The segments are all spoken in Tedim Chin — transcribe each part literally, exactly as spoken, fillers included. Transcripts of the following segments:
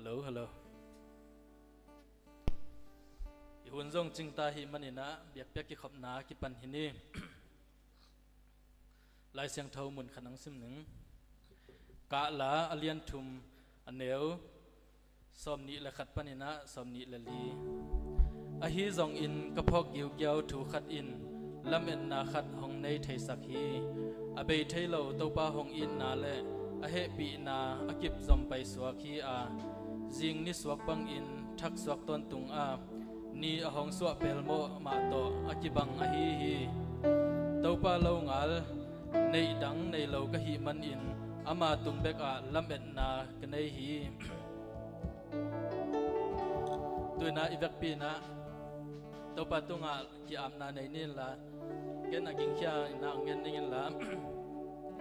Hello, hello. I hun zong cingta hi maninah biakpiak kikhopna kipan hi ni. Lai Siangtho mun khat ang sim ning. Kahla a lian thum, a neu sawmnih le khat paninah sawmnih le li. Ahi zongin ka phawk giugiau thu khat in lametna khat hong nei theisak hi. A bei thei lo Topa hong itna le a hehpihna a kip zom paisuak hi a, zing nisuak bangin thaksuak tawntung a, ni a hong suah pelmawh mah tawh a kibang ahi hi. Topa lo ngal neih dang nei lo ka hih manin ama tung bekah lametna ka nei hi. Tuinah i vekpi inah Topa tungah ki-apna nei ni inla, ken a gingkhia inah hong gen ning inla,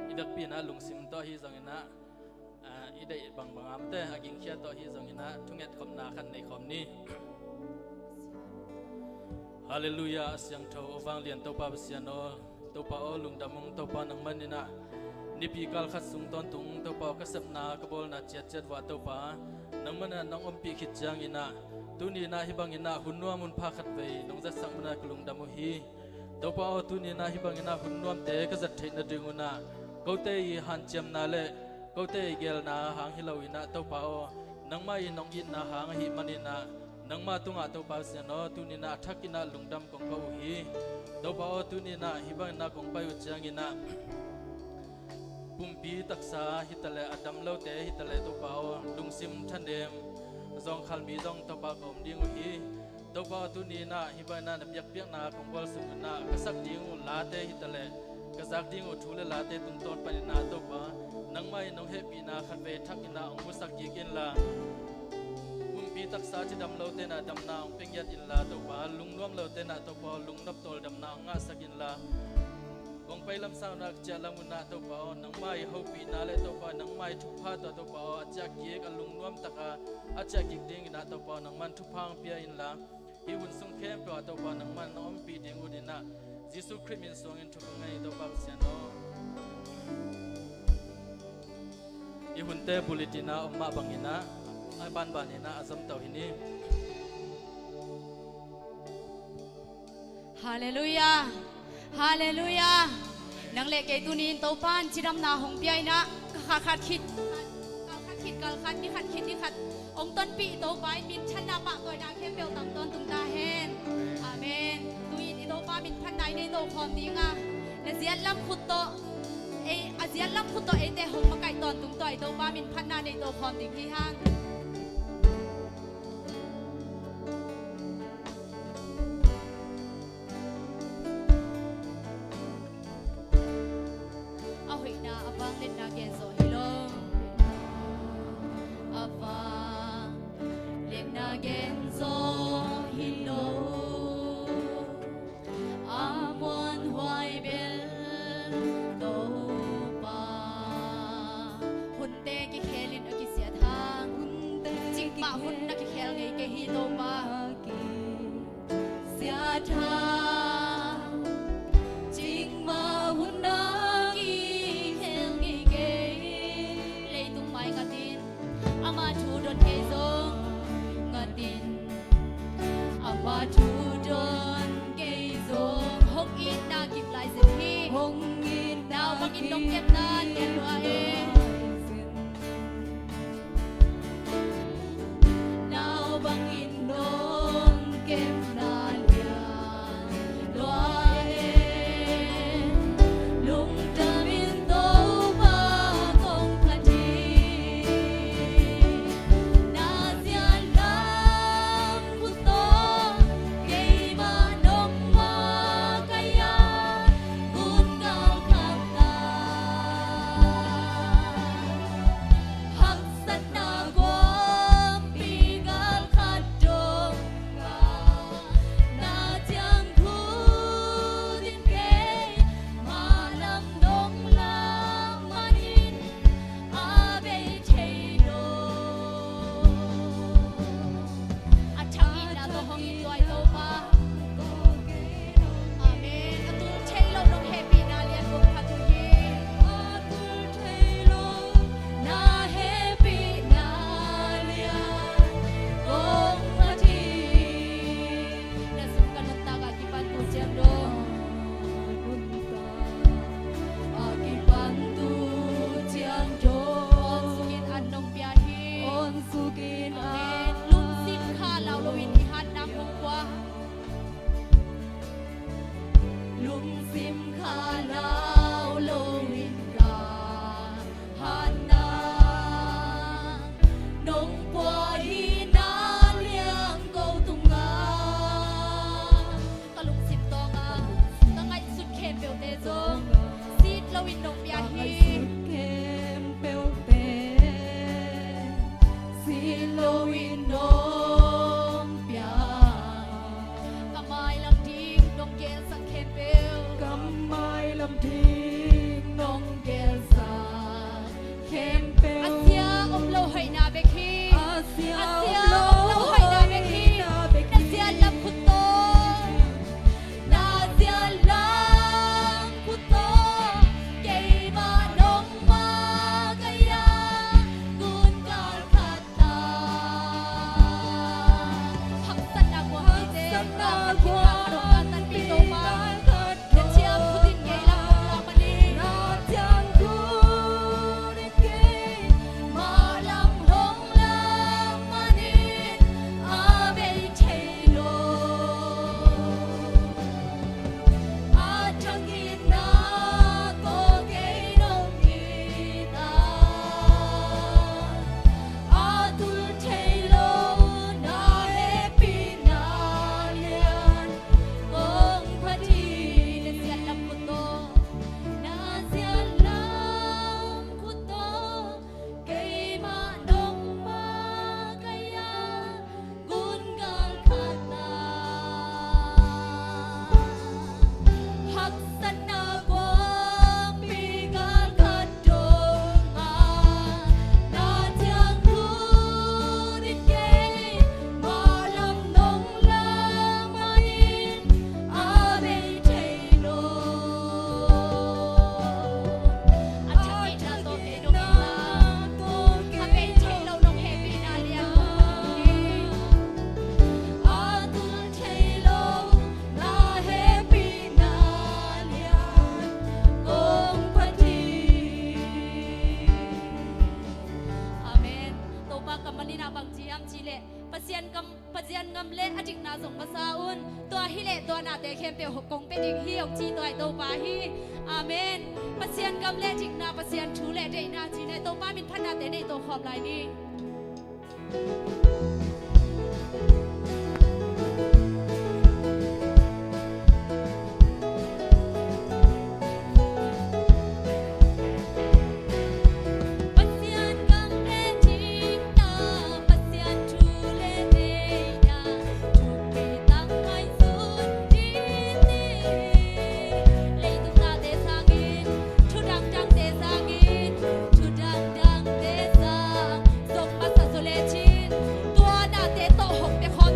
i vekpi inah lungsim tawh ahi zonginah, ah, i deih bangbang amte a gingkhia tawh ahi zonginah thungetkhopna khat nei khawm ni. Halleluiah, a siangtho aw, vanglian Topa Pasian aw, Topa aw, lungdam ung. Topa, nang maninah nipi kal khat sung tawntung Topa aw, ka sepna ka bawlna ciatciat vah Topa, nang maninah nang ompih khit cianginah tuninah hih banginah hun nuam hun pha khat vei nong zatsak maninah ka lungdam uh hi. Topa aw, tuninah hih banginah hun nuamte ka zat theih nading unah kote i hanciamna le kote i gelna hang hi loinah Topa aw, nangmah i nong itna hang ahi maninah nangmah tungah Topa Pasian aw, tuninah a thakinah lungdam kong ko uh hi. Topa aw, tuninah hih banginah kong pai uh cianginah pumpi taksa hitaleh a dam lote hitaleh Topa aw, lungsim thanem zawngkhal mi zong Topa ka om ding uh hi. Topa aw, tuninah hih banginah na biakpiakna kong bawl sunginah ka sak ding uh late hitaleh ka zak ding uh thu le late tungtawn paninah Topa, nangmah in nong hehpihna khatvei thakinah hong musak kik inla, pumpi taksa cidam lote nah damna hong pia ngiat inla Topa, lungnuam lote nah Topa lungnop tawldamna hong ngahsak inla, kong pai lamsang unah ka ciah lam unah Topa aw, nangmah i hopihna le Topa nangmah i thupha tawh Topa aw, a ciah kik a lungnuam taka a ciah kik dinginah Topa aw, nangman thupha hong pia inla, hih hun sung khempeuh ah Topa nangman na ompih ding uh dinah Jesu Khrih min suangin thupha ngai Topa Pasian aw. I hunte bulletin ah om mah banginah a banbaninah a zomto hi ni. Halleluiah. Halleluiah. Nang le kei tunin Topa in cidamna hong pia inah ka kha khat khit, kal khat khit kal khat, ni khat khit ni khat hong tonpih Topa in minthanna pahtawina khempeuh tang tawntung ta hen. Amen. Tu-in i Topa minphatna i nei to khawm dinga, na ziat lam khut tawh ei, a ziat lam khut tawh eite hong makaih tawntung tawh i Topa minphatna nei to khawm ding hi hang. A hoihna a vangliatna gen zawh hi lo. A vangliatna gen zawh hi lo. A muanhuai bel Topa. Hunte kikhelin a kisiat hang. Hunte cikmah hun na kikhel ngei kei hi Topa. Siatha cikmah hun a kikhel ngei kei. Leitung mai ngatin ama thu don kei zong ngatin ama thu don kei zong hong itna kip lai zen hi. Hong itna nau bangin nong kepna lian lua e. Nau bangin nong kepna lian lua e. Lungdamin Topa kong phat hi. Na ziat lam khut tawh keimah nong makaih a, hun galkapna lo in nong pia. Ka mailam ding nong gelsak khempeuh. Ka mailam ding nong gelsak khempeuh. A sia om lo hoihna bek hi. A sia om lo hoihna bek hi. Na siatlam khut tawh. Na siatlam khut tawh. Keimah nong makaih a, gun galkhat Haksatna guangpite, haksatna guangpite, na ciam khutin ngei lam lam mani. Na ciam khutin ngei lam lam mani. A bei thei lo. A thangitna tawh kei nong it a, a tul thei lo na hehpihna lian kong phat hi. Na siatlam khut tawh, na siatlam khut tawh, keimah nong makaih a, gun galkhat a, haksatna guangpi galkhat dong a, na ciang khutin keimah lam nong lak mah in, a bei thei lo. A thangitna tawh kei nong it a, a bei thei lo nong hehpihna lian kong phat hi. A tul thei lo na hehpihna lian kong phat hi. Amen. Topa kammal in ah bang ci hiam cih leh, Pasian kam, Pasian gam le a dikna zong masa un. Tua hi leh tua nate khempeuh kong pia ding hi, hong ci tua hi Topa hi. Amen. Pasian gam le dikna, Pasian thu le deihna ci-in ah Topa min phatnate nei tawh khawm lai ni. Pasian gam le dikna, Pasian thu le deihna, thupi tak ngaihsun ding ni. Leitung nate sangin, thu dangdangte sangin, thu dangdangte sang zong masa zaw lecin, tua nate tawh hong pia khawm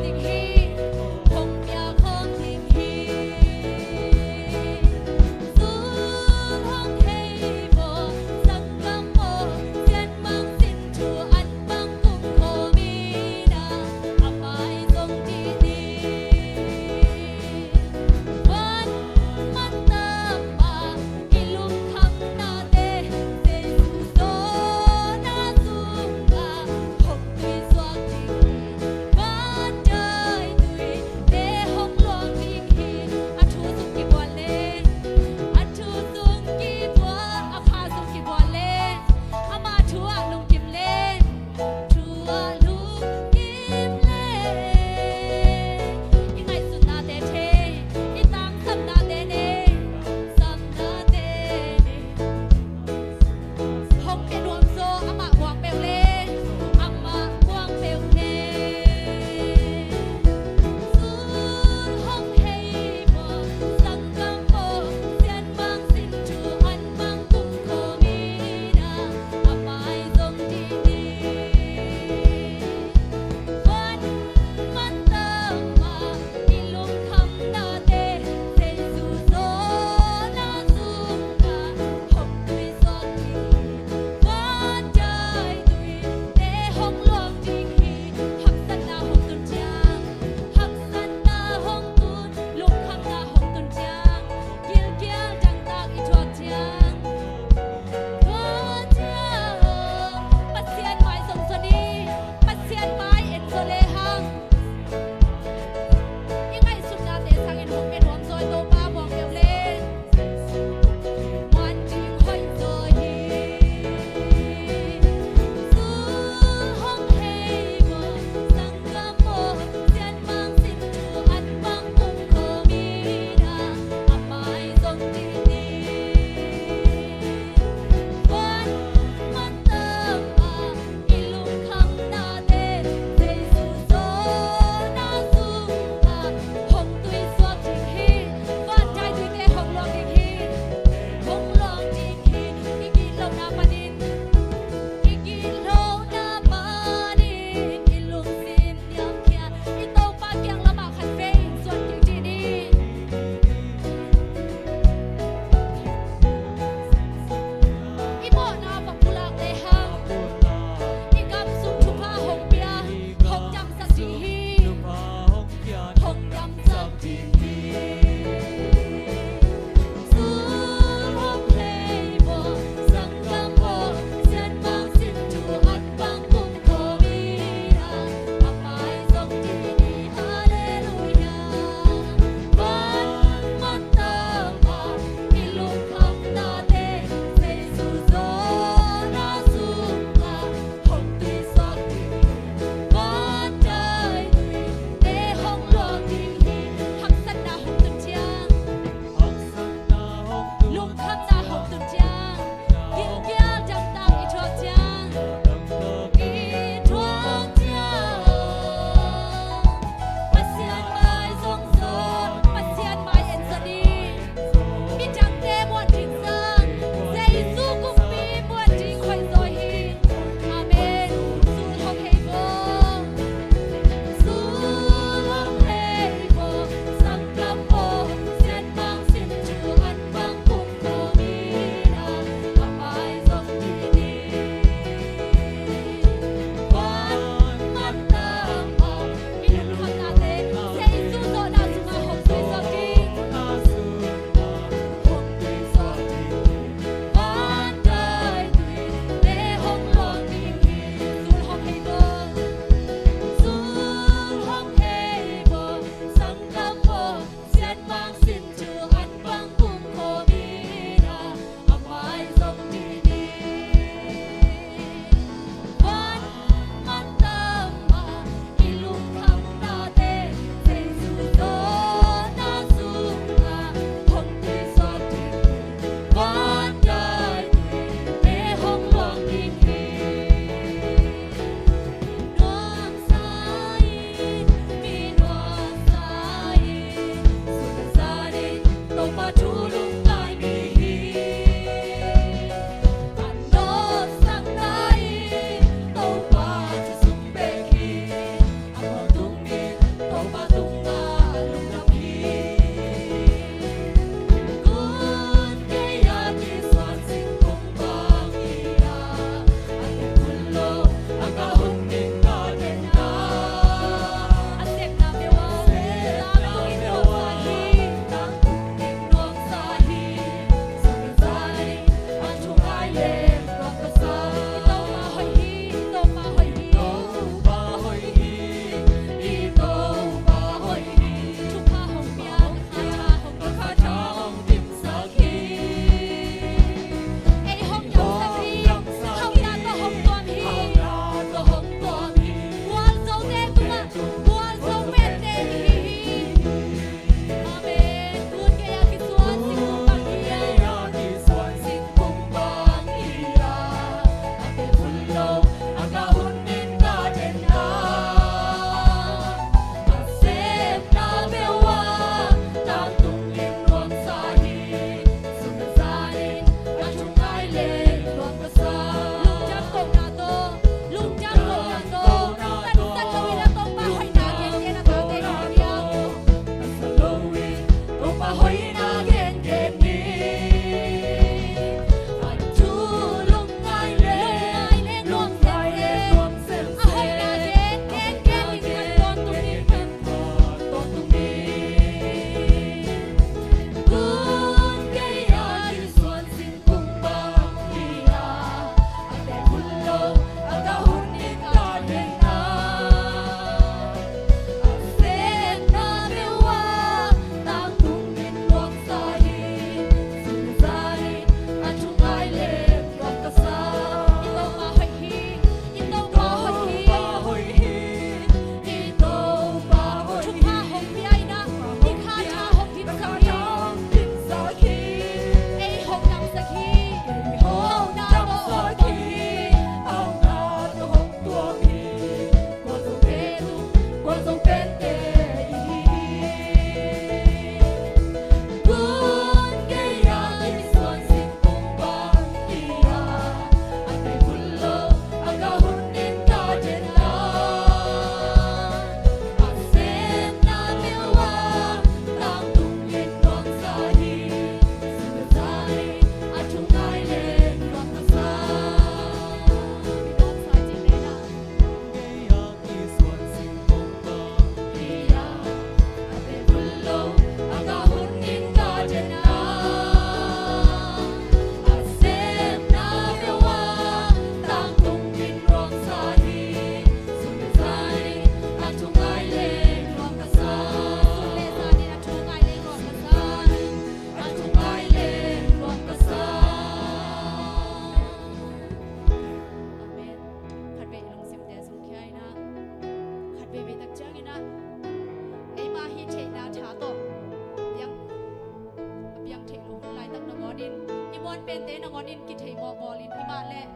Pente nangawn in kithei mawh bawl in, himah leh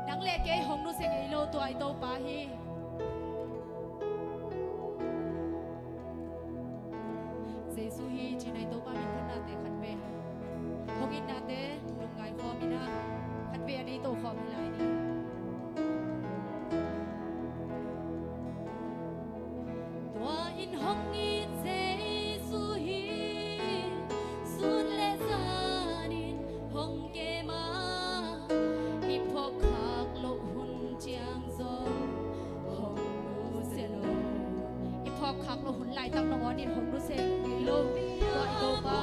nang leh kei hong nusia ngei lo tua i Topa hi. Jesu hi cih na i Topa min phatnate khat vei hong itnate lungngai khawm in ah, khat vei a nei to khawm hi lai ni. Tua in hong it Jesu hi, sun le zan in hong kem a, i phawk khak loh hun ciang zong hong nusia lo. I phawk khak loh hun laitak nangawn in hong nusia ngei lo tua i Topa.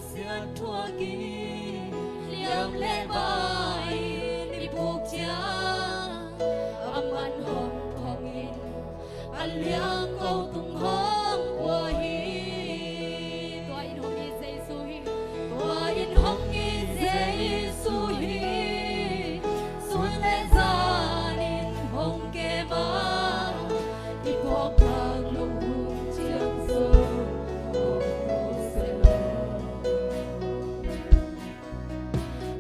Siat thuak in liam le bai in i puk ciang, aman hong phong in a liang ko tung hong pua hi. Tua in hong it Jesu hi. Tua in hong it Jesu hi. Sun le zan in hong kem a, i phawk khak loh hun ciang zong hong nusia lo.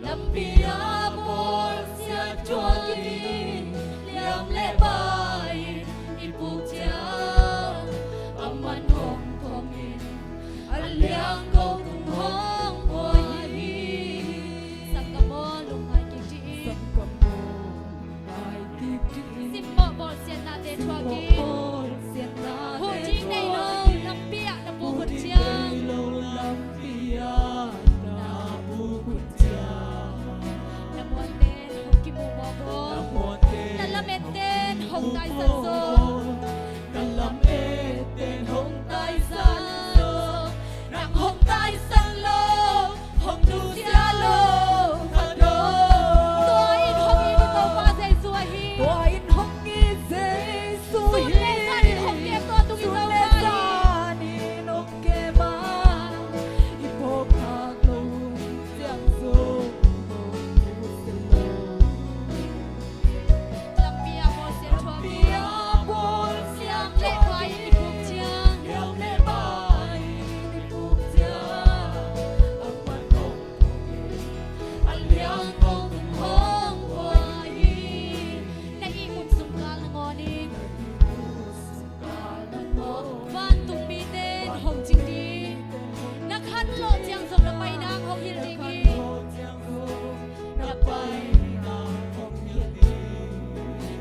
Lampi a bawlsia thuak in liam le bai in i puk ciang, aman hong phong in a liang ko tung hong pua hi. Sanggambaw lungngai kik dih. Simmawh bawlsiatnate thuak in. Hun ding nei lo lampi ah na puk hun ciang, na muanten hong kimu mawk un. Na lametten hong taisan sawm. Na lametten hong taisan sawm. Nang hong taisan lo, hong nusia lo khat om. Tua in hong it i Topa Jesu ahi. Tua in hong it Jesu hi. Sun le zan in hong kem tua tung i Topa hi. Sun le zan in hong kem a, i phawk khak loh hun ciang zong hong nusia lo. Lampi a bawlsiat thuak in, liam le bai in i puk ciang, liam le bai in i puk ciang, aman hong phong in a liang ko tung hong pua hi. Na ihmut sungkal nangawn in vantung mite hong cing ding, na khanlawh ciang zong na pai nang hong hilh ding hi.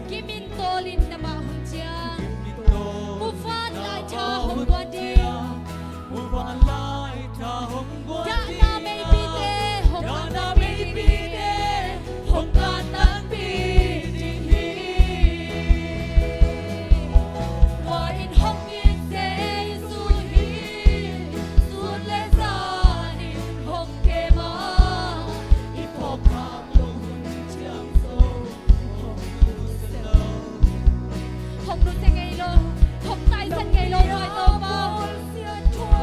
Kimintawlin na mah hun ciang, muvanlai tha hong guan ding. Dahna meipite hong kantanpih ding hi. Tua in hong it Jesu hi. Sun le zan in hong kem a, i phawk khak loh hun ciang zong hong nusia lo. Hong nusia ngei lo, hong taisan ngei lo tua i Topa.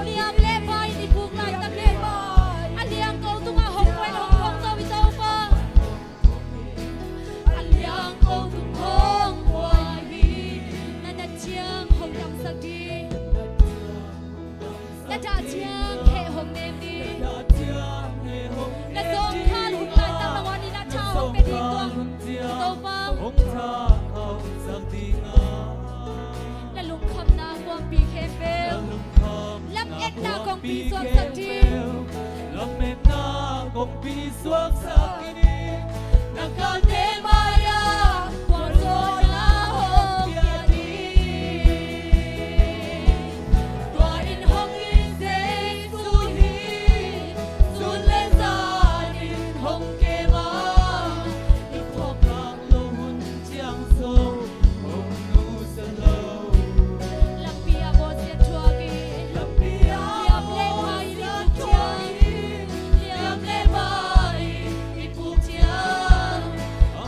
Liam le bai in i puk laitak in a liang ko tungah hong pua in hong phong zo i Topa. A liang ko tung hong pua hi. Na nat ciang hong damsak ding. Na dah ciang heh hong nem ding. Na zawngkhal hun laitak nangawn in a tha hong pia ding tua Topa. Na lungkhamna kongpi khempeuh lametna kongpi suaksak ding. Na kalte mai-ah gualzawhna hong pia ding. Tua in hong it Jesu hi. Sun le zan in hong kem a, i phawk khak loh hun ciang zong hong nusia lo. Lampi a bawlsiat thuak in, liam le bai in i puk ciang, liam le bai in i puk ciang,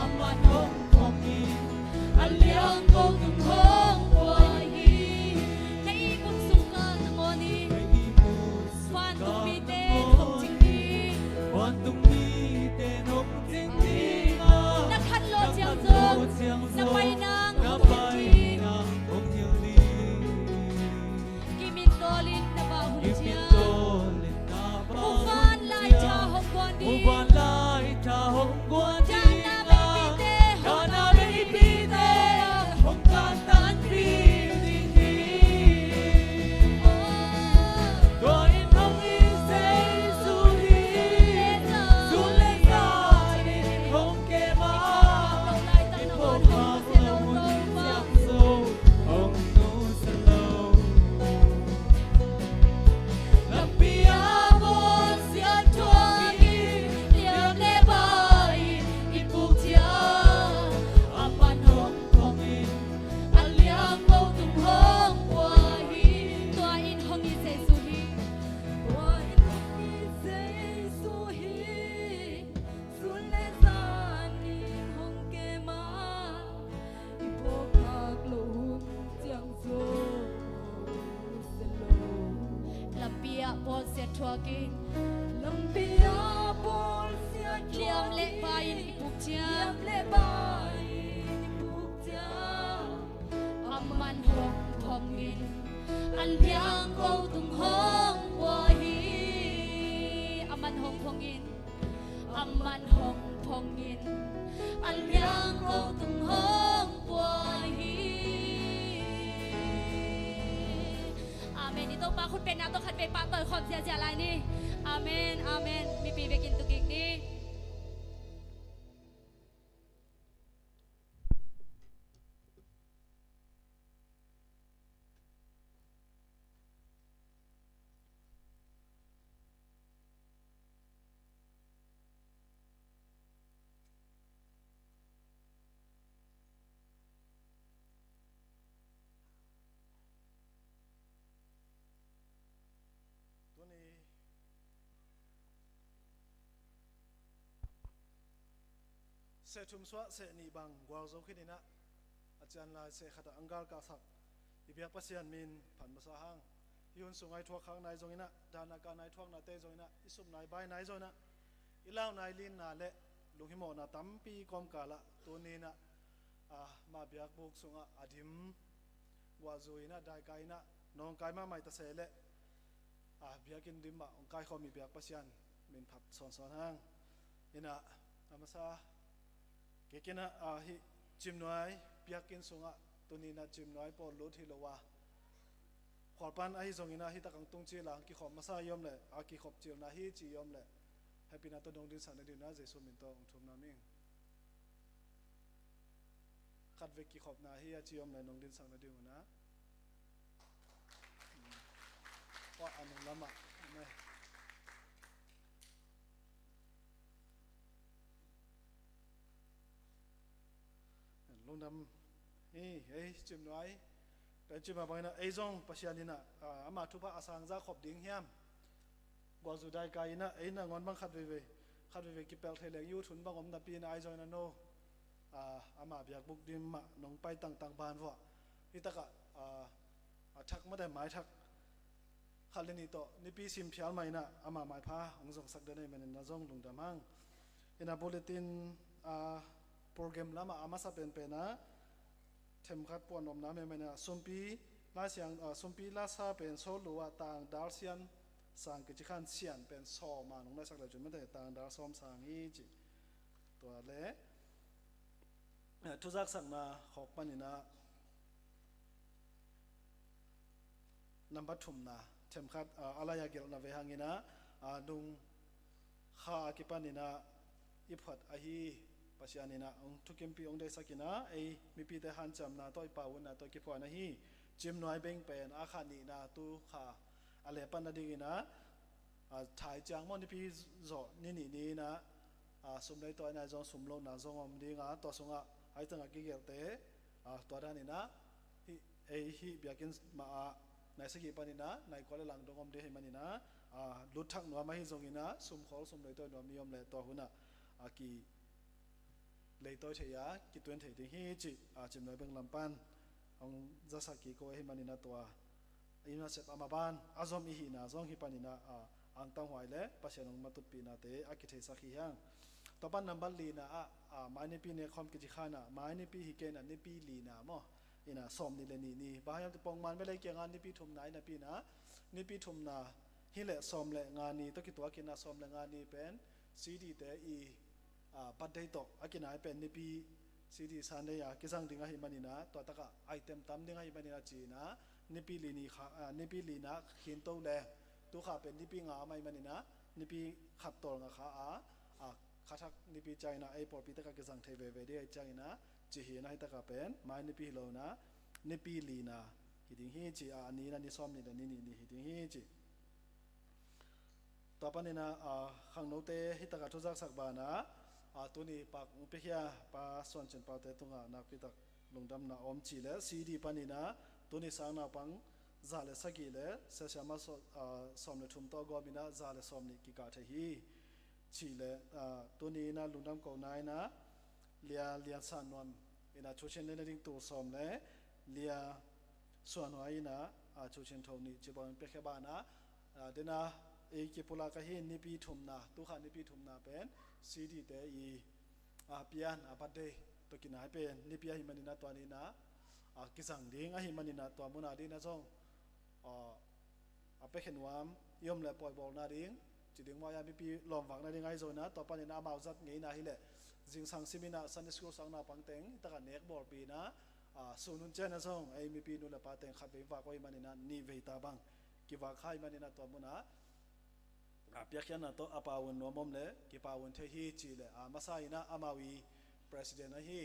aman hong phong in a liang ko tung hong pua hi. Na ihmut sungkal nangawn in vantung mite hong cing ding. Na khanlawh ciang zong na pai nang hong hilh ding. Kimintawlin na mah hun ciang muvanlai tha hong guan ding. Kin lampi a pawl siat liam le bai in i puk ciang. Liam le bai in i puk ciang. A man hong phong in, an liang ko tung hong pua hi. A man hong phong in, a man hong phong in, an liang ko tung hong pua hi. Amen. I Topa khut penna tawh khat vei pahtawi khawm ziahziah lai ni. Amen, amen. Mipi vekin tu kik ni. Tuni seh thum suah seh nih bang gualzo khin inah, a cian lai seh khatah anggal kahsak i biak Pasian min phat masa hang. Hih hun sungah i thuak khak nai zong inah, dan a ka nai thuaknate zong inah, i sup nai bai nai zong inah, i lau nai linna le lunghimawhna tampi kawmkalah tuni inah, ah, mah biakbuk sungah a dim guahzu inah, daikai inah, nawngkai mahmah i ta se le, ah, biakinn dim mah hong kaikhawm i biak Pasian min phat sawnsawn hang. Inah, a masa kik inah, ah, hih Cimnuai biakinn sungah tuni inah Cimnuai pawl lut hi lo a, khualpan ahi zong inah hih tak hong tung cil a hong kikhop masa i om le, a kikhop cilna hi ci i om le, hehpihna tawh nong dinsak na ding inah Jesu min tawh hong thum nuam ing. Khat vei kikhopna hi a ci om le nong dinsak na ding uh na. Tua a nung lamah. Lungdam hi, ei, Cimnuai. Pen cimah bangin ah ei zong Pasian in ah, ah, ama thupha a sangza khop ding hiam? Gualzu daikai in ah ei nangawn bang khat veivei, khat veivei kipelh thei leng youth hun bang om napi in ah ei zong in ah no, ah, ama biakbuk dim mah nong pai tangtang ban vuah. Hi takah, ah, a thak mate mai thak khat le nih tawh nipi sim phial mah in ah ama maipha hong zongsak den ahih manin na zong lungdam hang. In ah bulletin, ah, program lamah a masa penpen ah themkhat puan omna mah in ah sumpi Lai Siang, ah, sumpi Lasa pen Solo ah tang dal sian sang kici khan sian pen sawm a nong naisak le cun mate tang dal sawm sang hi ci. Tua le, eh, thuzaksakna khawk panin ah nambat thumna themkhat, ah, a lai a gelhna ve hangin ah, ah, nung kha a kipanin ah i phuat ahi Pasian in ah hong thukimpih hong deihsak in ah ei mipite hanciamna tawh i pau unna tawh i kiphuan ahi Cimnuai beng pen a kha nihna tu kha a lehpat nadingin ah, ah, thai ciang maw nipi zawh ni nih ni in ah, ah, sum leitawi in ah zong sum lohna zong om ding a, tua sungah ahi tangah kigelhte, ah, tua danin ah hih, ei hih biakinn mah ah nai sagih panin ah nai kua le lang dong om ding ahih manin ah, ah, lut thak nuam ahi zongin ah sum khawl sum leitawi nuam i om leh tua hun ah, ah, ki leitawi thei a, kituen thei ding hi cih, ah, Cimnuai beng lam pan hong zasak kik uh ahih manin ah tua i nasep a maban a zom i hihna zong hih panin ah, ah, angtang huai le Pasian hong matutpihnate a kitheisak hi hang. Tua pan nambat lina ah, ah, mai nipi ne khawm kici khan ah mai nipi hi kei in ah nipi lina maw? In ah sawm nih le nih ni. Bang hiam ti pongman velei kiangah nipi thumna in ah pi in ah nipi thumna hi leh sawm le nga ni tawh kituak in ah sawm le nga ni pen C D te i, ah, birthday tawh a kinai pen nipi C D Sunday a kizang ding ahih manin ah tua takah item tam ding ahih manin ah ci in ah nipi li ni kha, ah, nipi lina khinto le tu kha pen nipi nga amah ahih manin ah nipi khat tawlnga kha a, ah, kha thak nipi ciangin ah ei pawlpi takah kizang thei veve ding ahih ciangin ah ci hi in ah hih takah pen mai nipi hi lo in ah nipi lina hi ding hi ci a, a ni in ah ni sawm nih le ni nih ni hi ding hi ci. Tua panin ah, ah, khangnote hih takah thuzaksak banah, ah, tuni pak hong piakhia Pa Suan Cin Paute tungah nakpi tak lungdamna om cih le C D panin ah tuni sang naupang za le sagih le sia siama saw-, ah, sawm le thum tawh gawm in ah za le sawm nih kikah thei hi cih le, ah, tuni in ah lungdam kohna in ah Lia Lian San Nuam in ah thu chin le na ding tul sawm le Lia Suan Huai in ah, ah, thu chin tho nih ci bawng piakhia banah, ah, dena I kipulak ahi nipi thumna, tukha nipi thumna pen C D te i, a, pian, a, birthday tawh kinai pen nipi ahi manin a tua ni-in a, a, kizang ding ahi manin a tua mun a ding in a zong, a, a piakhia nuam i om leh pawi bawlna ding, ci ding maw, a mipi lawmvakna ding ahi zongin a tua panin a amau zat ngeina hi leh zingsang simin a Sunday school sung naupang teng tak a nek bawlpi in a, a, sun hun ciang a zong ei mipi nu le pa teng khat vei vak uh ahi manin a nih vei ta bang kivak kha ahi manin a tua mun a, a, piakkhiatna tawh a pau hun nuam om leh kipau hun thei hi ci leh, a, masa in a amau i president ahi,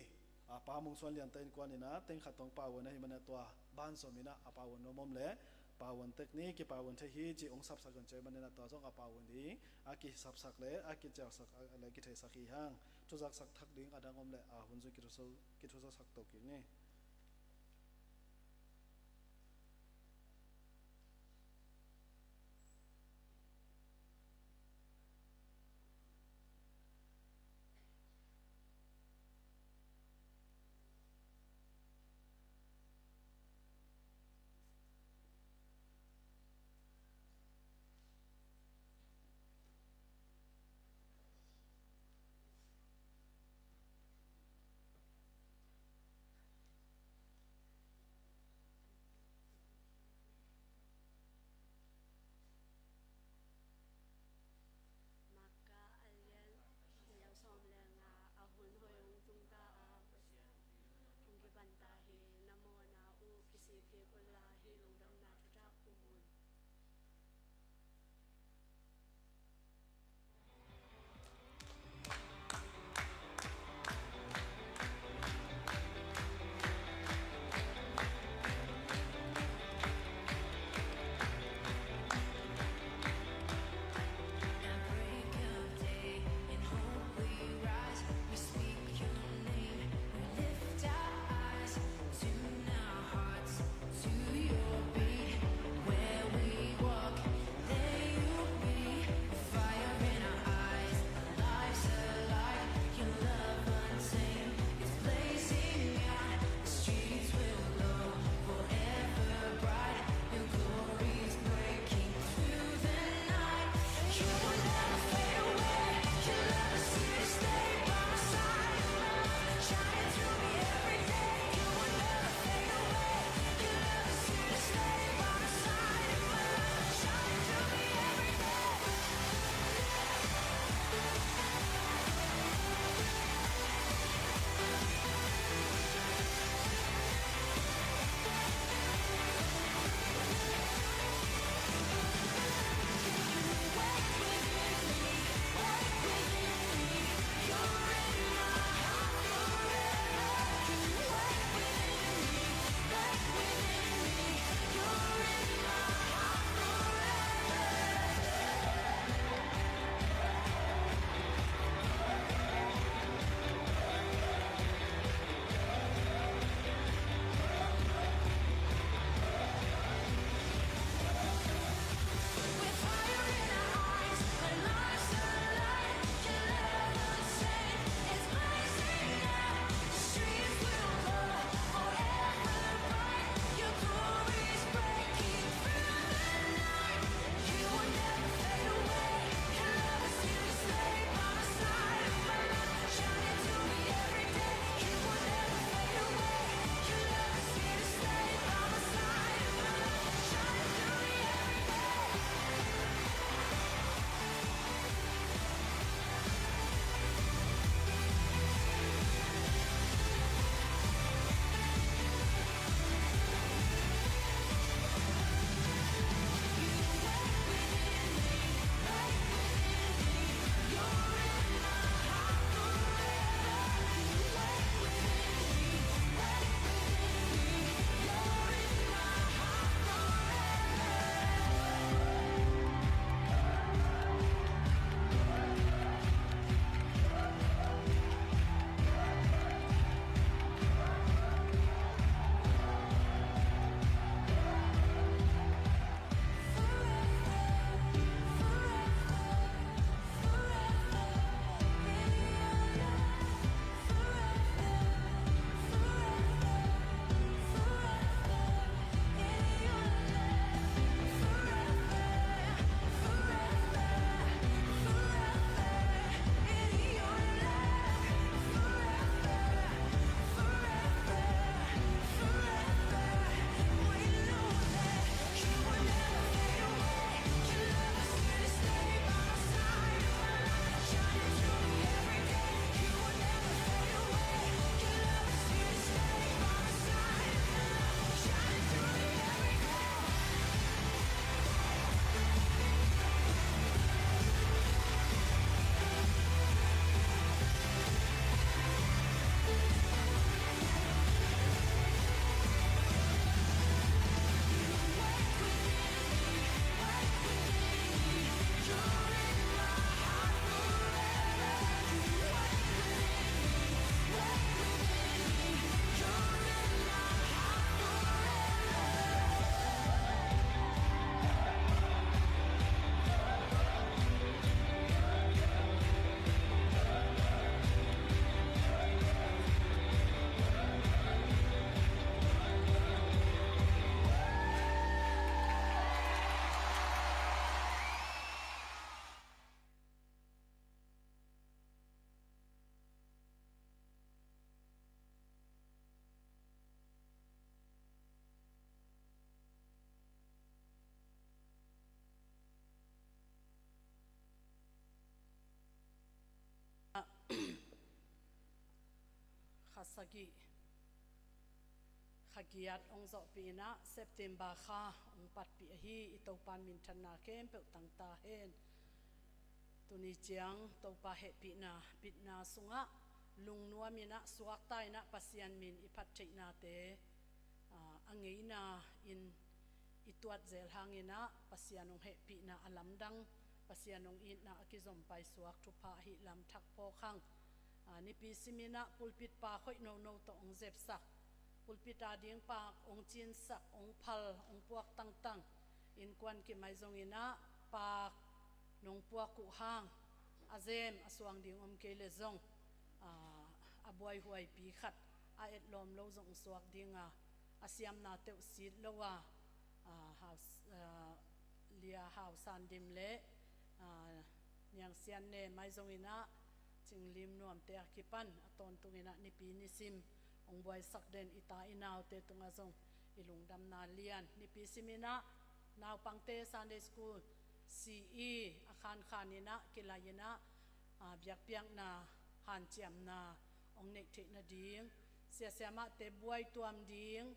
a, Pa Mung Suan Lian te innkuan in a teng khat tawh pau hun ahi manin a tua ban zom in a a pau hun nuam om leh pau hun tek ni, kipau hun thei hi ci hong sapsak hun ci ahi manin a tua zong a pau hun ding a kisapsak leh a kicialsak, a, leh kitheisak hi hang. Thuzaksak thak ding a dang om leh a hun zong kithusa, kithusasak to kik ni. Marka a lian, a neu sawm le nga. A hun hoih hong tung ta a, hong kipan ta hi. Na mawhna uh kisik kik un la, hih lungdamna thutak pum un. Kha sagih, kha giat hong zawhpih in ah September kha hong patpih ahi. I Topa minthanna khempeuh tangta hen. Tuni ciang Topa hehpihna bitna sungah lungnuam in ah suakta in ah Pasian min i phat theihnate, aa, a ngeina in i tuat zel hangin ah Pasian hong hehpihna a lamdang, Pasian hong itna a kizom paisuak thupha ahih lam thak phawk hang. Aa, nipi sim in ah pulpit paak hoih nono tawh hong zepsak, pulpit a ding paak hong cinsak, hong phal, hong puak tangtang, innkuan kim ahi zongin ah paak nong puak uh hang a zem a suang ding om kei leh zong, aa, a buaihuaipi khat a etlawm lo zong suak ding a, a siamna teuh sit lo a, aa, Hau, aa, Lia Hau San Dim le, aa, Niang Sian Ne mai zongin ah Cing Lim Nuamte a kipan a tawntungin ah nipi nisim hong buaisak den i ta i naute tungah zong i lungdamna lian. Nipi sim in ah naupangte Sunday School C E a khankhan in ah kilai in ah, aa, biakpiakna hanciamna hong neih theih nading, siasiamahte buai tuam ding,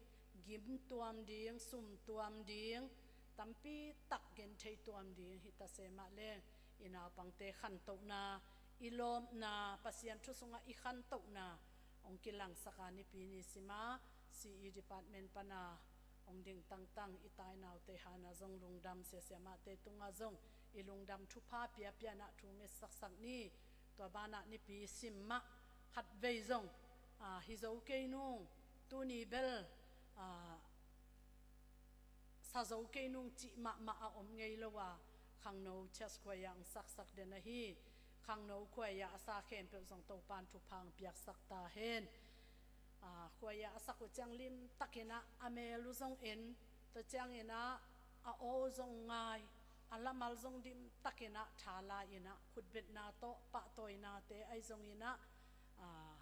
gim tuam ding, sum tuam ding, tampi tak genthei tuam ding hi ta se mah leng, i naupangte khantohna, i lawpna, Pasian thu sungah i khantohna hong kilangsak a, nipi ni sim a C E department pan a hong ding tangtang i ta i naute hangah zong lungdam, siasiamahte tungah zong i lungdam thupha piapia in ah thu ngetsaksak ni. Tua banah nipi sim mah khatvei zong, aa, hi zo kei nung, tuni bel, aa, sa zo kei nung cih mahmah a om ngei lo a, khangno church choir hong saksak den ahi. Khangno choir a sa khempeuh zong Topan thupha hong piaksak ta hen. Aa, choir a sak uh ciang limtak in ah a mel uh zong en, tua ciangin ah a aw uh zong ngai, a lamal zong dimtak in ah tha la in ah khutbetna tawh pahtawinate ahi zongin ah, aa,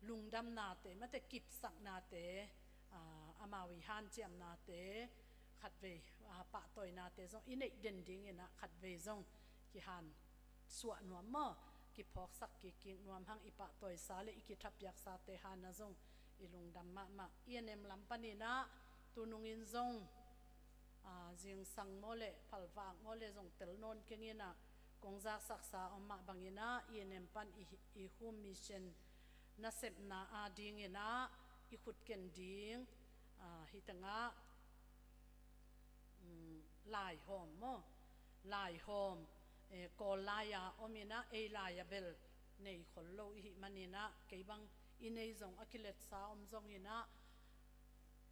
lungdamnate, mate kipsaknate, aa, amau i hanciamnate khatvei, aa, pahtawinate zong i neih den dingin ah khatvei zong kihan suah nuam maw, kiphawksak kik kik nuam hang. I pahtawisa le i kithapiaksate hangah zong i lungdam mahmah. I E N M lam panin ah tunungin zong, aa, zingsang maw le phalvak maw le zong tel nawn keng in ah kong zaksaksa om mah bangin ah E N M pan i, i home mission nasepna a dingin ah i khut ken ding, aa, hi tengah, um, laihawm maw, laihawm, eh, Kawl lai-a om in ah ei lai-a bel nei khol lo i hih manin ah, kei bang i nei zong a kiletsa om zongin ah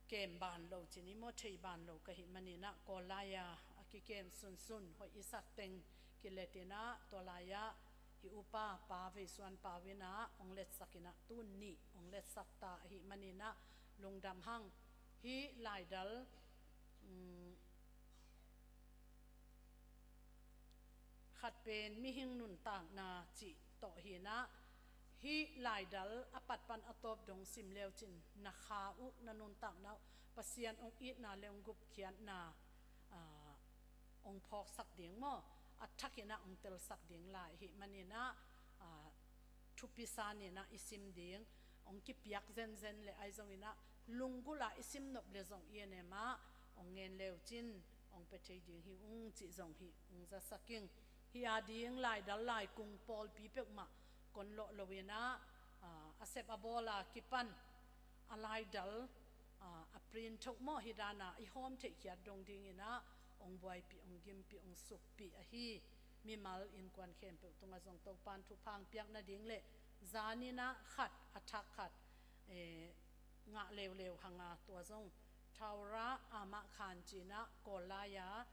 kem ban lo cin i maw, thei ban lo ka hih manin ah Kawl lai-a a kikem sunsun hoih i sak teng kilet in ah tua lai-ah i upa Pa Veisuan Pau in ah hong letsak in ah tun nih hong letsak ta ahih manin ah lungdam hang. Hih laidal, um, khat pen mihing nuntakna cih tawh hi in ah, hih laidal a pat pan a tawp dong sim leu cin na kha uh, na nuntakna uh Pasian hong itna le hong gupkhiatna, aa, hong phawksak ding maw, a thak in ah hong telsak ding lai ahih manin ah, aa, thupi sa in ah i sim ding, hong kipiak zenzen le ahi zongin ah lunggulh a i sim nop le zong E N M ah hong ngen leu cin hong pia thei ding hi ung cih zong hih hong zasak ing. Hih a ding laidal laikung pawlpi peuhmah kon lawh lo in ah, aa, a sep a bawl a kipan a laidal, aa, a print thoh maw, hih dan a i hawm theihkhiat dong dingin ah hong buaipih, hong gimpih, hong sukpih ahi. Mimal innkuan khempeuh tungah zong Topan thupha hong piak nading le zan in ah khat, a thak khat, eh, ngah leuleu hang a, tua zong Thaura Amah Khan ci in ah Kawl lai-a,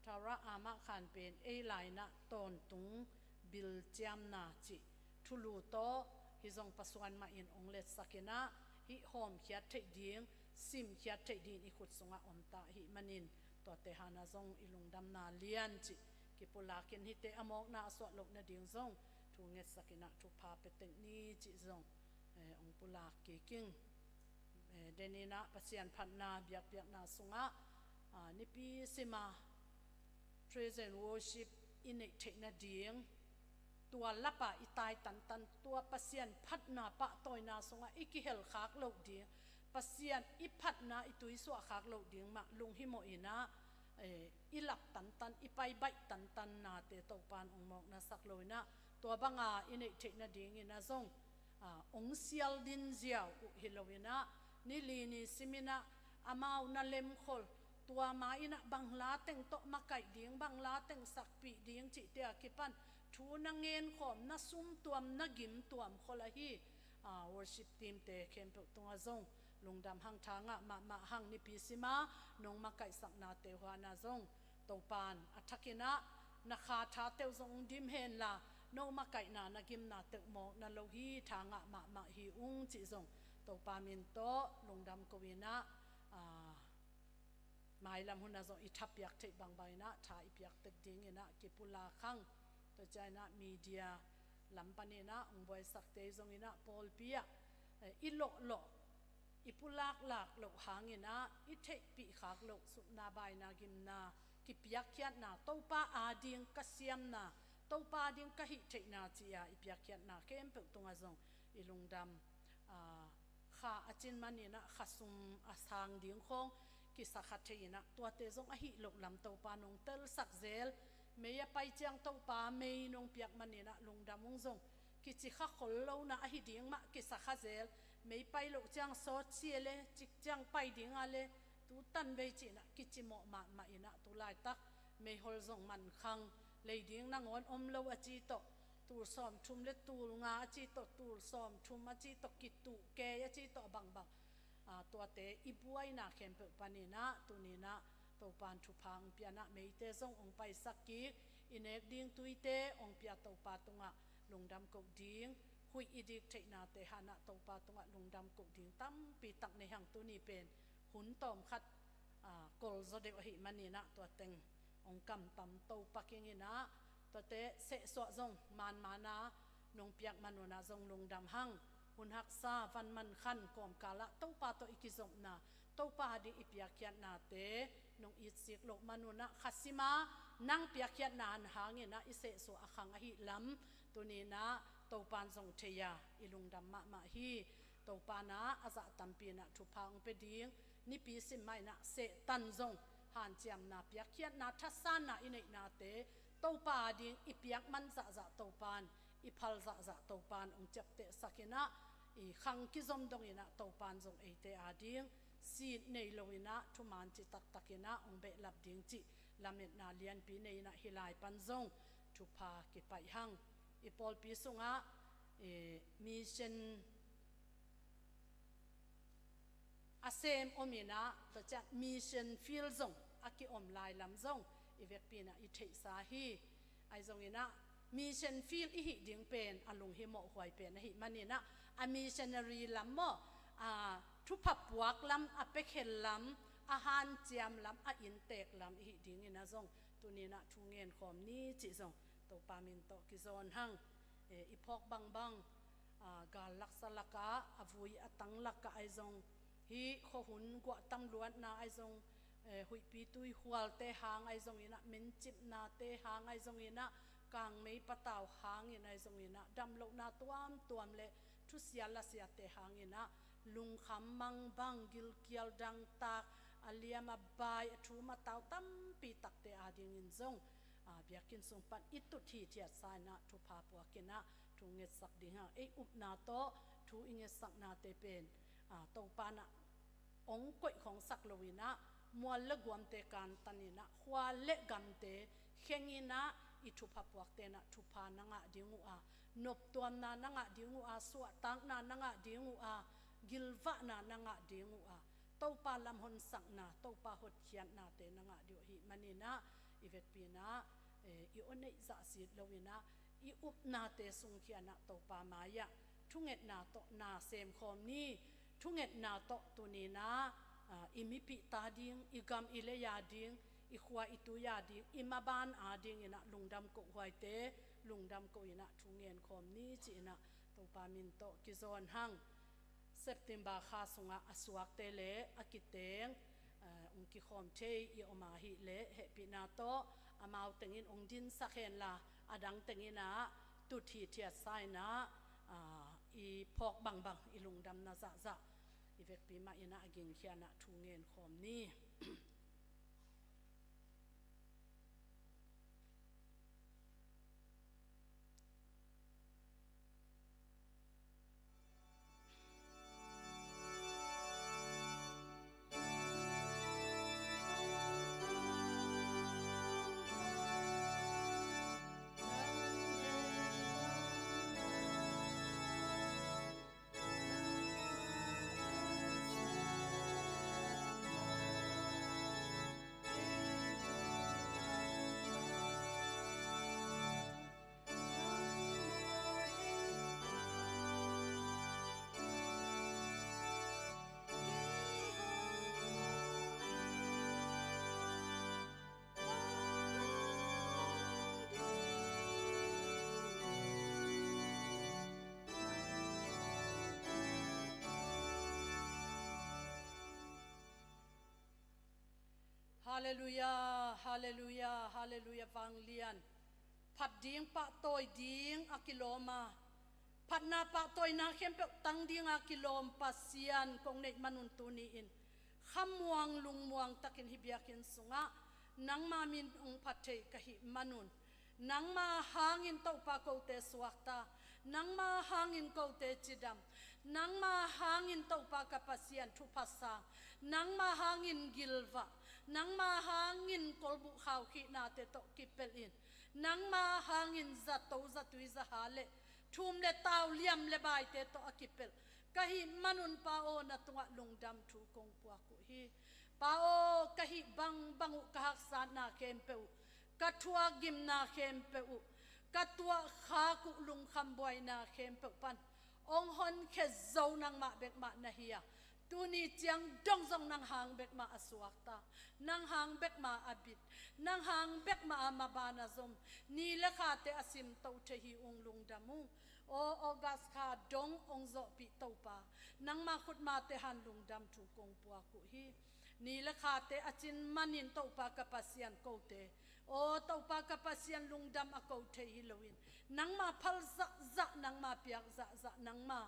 Thaura Amah Khan pen ei lai in ah tawntung bilciamna cih thulu tawh hih zong Pa Suan Mah in hong letsak in ah hih hawmkhiat theih ding, simkhiat theih dingin i khut sungah om ta ahih manin tuate hangah zong i lungdamna lian cih kipulak in, hihte a mawkna a suah loh nading zong thu ngetsak in ah thupha pia tek ni cih zong, eh, hong pulak kik ing. Eh, den in ah Pasian phatna biakpiakna sungah, ah, nipi sim a praise and worship i neih theih nading tua lapa i tai tantan, tua Pasian phatna pahtawina sungah i kihel khak loh ding, Pasian i phatna i tuisuah khak loh ding mah lunghimawh inah, eh, i lap tantan, i paibaih tantan nate Topan hong mawkna sak lo inah, tua banga i neih theih nadingin ah zong, ah, hong sial din ziau uh hi lo inah, ni li ni sim inah, amau na lemkhol, tua ma inah bang la teng tawh makaih ding, bang la teng sakpih ding cihte a kipan thu na ngenkhawm, na sumtuam, na gimtuam khol ahi, ah, worship team te khempeuh tungah zong lungdam hang, tha ngah mahmah hang. Nipi sima nong makaihsaknate huanah zong Topan a thakinah na kha thateuh zong dim henla, no makaihna na gimnateuh mawkna lo hi, tha ngah mahmah hi ung cih zong Topa min tawh lungdam ko inah, ah, mailam hunah zong i thapiak theih bangbang inah tha i piak tek dinginah kipulak hang. Tua cianginah media lam paninah hong buaisakte zong inah pawlpi ah, eh, i lawhlawh, i pulaklak loh hanginah i theihpih khak loh supna baina gimna, kipiakkhiatna, Topa ading ka siamna, Topa ading ka hih theihna ci-a i piakkhiatna khempeuh tungah zong i lungdam, ah, kha a cin maninah khasum a sang ding khawng kisakha thei inah tuate zong ahih loh lam Topa nong telsak zel. Mei a pai ciang Topa mei nong piak maninah lungdam ung zong, kici kha khol lona ahi ding mah kisakha zel. Mei pai loh ciang sawt sia le, cik ciang pai dinga le, tu tanvei cinah kicimawh mahmah inah tu laitak meihol zong mankhang, lei ding nangawn om lo a ci tawh, tul sawmthum le tul nga a ci tawh, tul sawmthum a ci tawh, kituh kei a ci tawh, a bangbang, ah, tuate i buaina khempeuh paninah tuninah Topan thupha hong pianah meite zong hong paisak kik, i nek ding tuite hong pia Topa tungah lungdam koh ding, huih i dik theihnate hanah Topa tungah lungdam koh ding tampi tak nei hang. Tuni pen hun tawmkhat, ah, kolzaw deuh ahih maninah tua teng hong kamtam to pakinginah, tuate sehsuah zong manmana nong piak manunah zong lungdam hang. Hun haksa, van mankhan kawmkalah Topa tawh i kizopna, Topa ading i piakkhiatnate nong itsik loh manunah khasima nang piakkhiatna hanginah i sehsuah a khang ahih lam tuninah Topan zong thei-a i lungdam mahmah hi. Topanah a zah tampi inah thupha hong pia ding, nipi sim mah inah Satan zong hanciamna, piakkhiatna, thasanna i neihnate Topa ading i piak man zahzah Topan, i phal zahzah Topan hong ciaptehsak inah, i khang kizom dong inah Topan zong eite ading sit nei lo inah thuman ci taktak inah hong behlap ding cih lametna lianpi nei inah hih lai pan zong thupha kipaih hang. I pawlpi sungah, eh, mission a sem om inah, tua ciang mission field zong a kiom lai lam zong i vekpi inah i theihsa hi. Ahi zonginah mission field i hih ding pen a lunghimawh huai pen ahih maninah, a missionary lam maw, a thupha puak lam, a piakhel lam, a hanciam lam, a inntek lam i hih dinginah zong tuninah thu ngenkhawm ni cih zong Topa min tawh kizawn hang. Eh, i phawk bangbang, ah, gal laksa lakah, a vui a tang lakah ahi zong, hih khuahun guahtam luatna ahi zong, eh, huihpi tuihualte hang ahi zonginah, mincipnate hang ahi zonginah, kangmei patau hangin ahi zonginah, damlohna tuamtuam le thusia lasiate hanginah lungkham mangbang, gilkial dangtak, a liam a bai, a thum a tau tampi takte adingin zong, ah, biakinn sung pan i tut hithiatsa inah thupha puak inah thu ngetsak ding hang. Ei upna tawh thu i ngetsaknate pen, ah, Topa inah hong koih khawngsak lo inah, mual le guamte kantan inah, khua le gamte kheng inah, i thupha puakte inah thupha na ngah ding uh a, noptuamna na ngah ding uh a, suahtakna na ngah ding uh a, gilvahna na ngah ding uh a, Topa lamhonsakna, Topa hotkhiatnate na ngah ding uh ahih maninah, i vekpi inah, eh, i aw neih zahsit lo inah, i upnate sungkhia inah Topa mai-ah thungetna tawh na semkhawm ni. Thungetna tawh tuninah, ah, i mipihte ading, i gam i lei ading, i khua i tui ading, i maban adinginah lungdam kohhuaite lungdam koh inah thu ngenkhawm ni ci inah Topa min tawh kizawn hang. September kha sungah a suakte le a kiteng, eh, hong kikhawm thei i om ahih leh hehpihna tawh amau tengin hong dinsak henla, a dang tenginah Tuthi thiatsa in ah, aa, i phawk bangbang i lungdamna zahzah i vekpi mah in ah a gingkhia in ah thu ngen khawm ni. Halleluiah, halleluiah, halleluiah, vanglian. Phat ding, pahtawi ding a kilawm a, phatna pahtawina khempeuh tang ding a kilawm Pasian kong neih manun tuni-in khamuang lungmuang takin hih biakinn sungah nangma min hong phat thei ka hih manun, nangma hangin Topa kote suakta, nangma hangin kote cidam, nangma hangin Topa ka Pasian thupha sang, nangma hangin gilvah, nangma hangin kolbuh khaukhih nate tawh kipelh in, nangma hangin zato zatui zaha le thum le tau liam le baite tawh a kipelh ka hih manun Pa aw, na tungah lungdam thu kong puak uh hi. Pa aw, ka hih bangbang uh, ka haksatna khempeuh uh, ka thuak gimna khempeuh uh, ka tuah khak uh lungkham buaina khempeuh pan hong honkhia zo nangmah bek mah na hi a, tuni ciang dong zong nang hang bek mah a suakta, nang hang bek mah a bit, nang hang bek mah a maban a zom ni le khate a simto thei hi ung, lungdam ung. Aw August kha dong hong zawhpih Topa, nangma khutmate han lungdam thu kong puak uh hi. Ni le khate a cin manin Topa ka Pasian kote, aw Topa ka Pasian lungdam a ko thei hi loin, nangma phal zahzah, nangma piak zahzah, nangma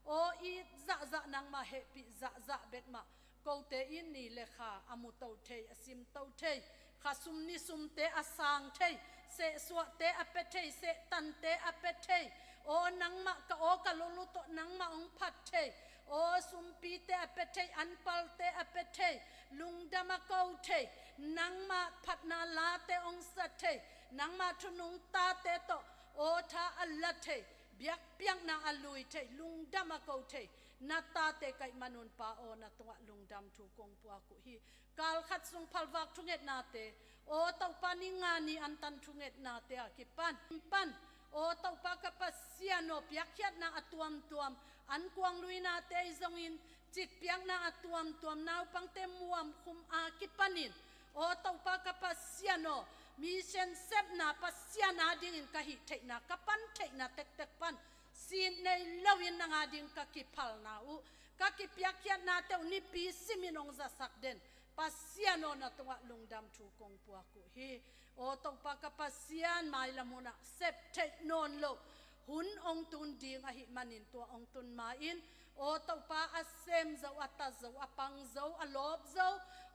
aw it zahzah, nangma hehpih zahzah bek mah kote in ni le kha a muto thei, a simto thei, kha sum ni sumte a sang thei, sehsuahte a pia thei, sehtante a pia thei, aw nangmah ka aw ka lulu tawh nangmah hong phat thei, aw sumpite a pia thei, anpalte a pia thei, lungdam a ko thei, nangmah phatna late hong sa thei, nangmah thunung tate tawh aw tha a la thei, biakpiakna a lui thei, lungdam a ko thei na tate ka hih manun Pa aw, na tungah lungdam thu kong puak uh hi. Kal khat sung phalvak thungetnate, aw Topa, ni nga ni antan thungetnate a kipan pan, aw Topa ka Pasian aw, piakkhiatna a tuamtuam, ankuang luinate i zongin, cikpiakna a tuamtuam, naupangte muamkhum a kipanin, aw Topa ka Pasian aw, mission sepna Pasian adingin ka hih theihna, ka pan theihna tektek pan sin nei loin nang ading ka kiphalna uh, ka kipiakkhiatnate uh nipi simin hong zasak den Pasian aw, na tungah lungdam thu kong puak uh hi. Aw Topa ka Pasian, mailam hunah sep theih nawn loh hun hong tun ding ahih manin, tua hong tun ma-in, aw Topa, a sem zo, a ta zo, a pang zo, a lawp zo,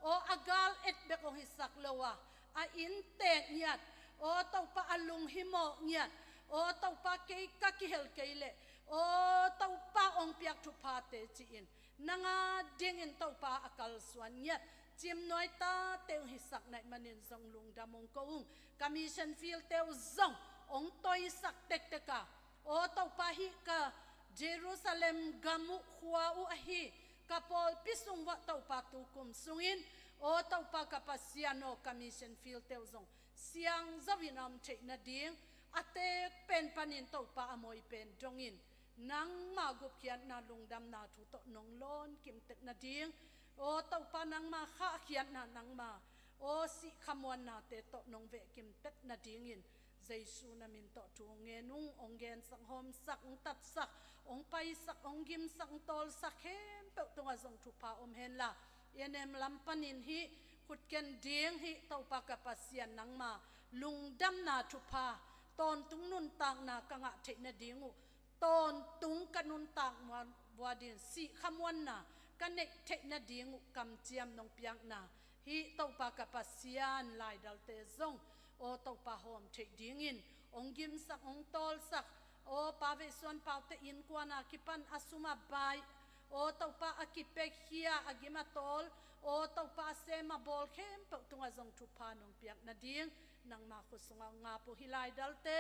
aw a gal et bek hong hisak lo a, a inntek ngiat, aw Topa, a lunghimawh ngiat, aw Topa, kei ka kihel kei leh, aw Topa, hong piak thuphate ci-in nang adingin Topa a kalsuan ngiat cimnuai tate hong hisak na hih manin zong lungdam hong ko ung. Ka mission fieldte uh zong hong toisak tektek a, aw Topa, hih ka Jerusalem gam uh, khua uh ahi ka pawlpi sung uah Topa, tukum sungin, aw Topa ka Pasian aw, ka mission fieldte uh zong siang zo in a om theih nading, a teek pen panin Topa, a moi pen dongin nangma gupkhiatna lungdamna thu tawh nong lawn kimtek nading, aw Topa, nangma khahkhiatna, nangma aw sih khamuannate tawh nong veh kimtek nadingin Jesu na min tawh thu hong ngen ung. Hong gensak, hong hawmsak, hong tatsak, hong paisak, hong gimsak, hong tawlsak khempeuh tungah zong thupha om henla, A N M lam panin hih khutken ding hih Topa ka Pasian, nangma lungdamna thupha Tawntung nuntakna ka ngah theih nading uh, tawntung ka nuntak muan, bua din sih khamuanna ka neih theih nading uh kamciam nong piakna, hih Topa ka Pasian laidalte zong, aw Topa, hawm theih dingin hong gimsak, hong tawlsak, aw Pa Veisuan Paute innkuana kipan a sum a bai, aw Topa, a kipekhia, a gim a tawl, aw Topa, a sem a bawl khempeuh tungah zong thupha nong piak nading nangma khut sungah hong ap uh. Hih laidalte,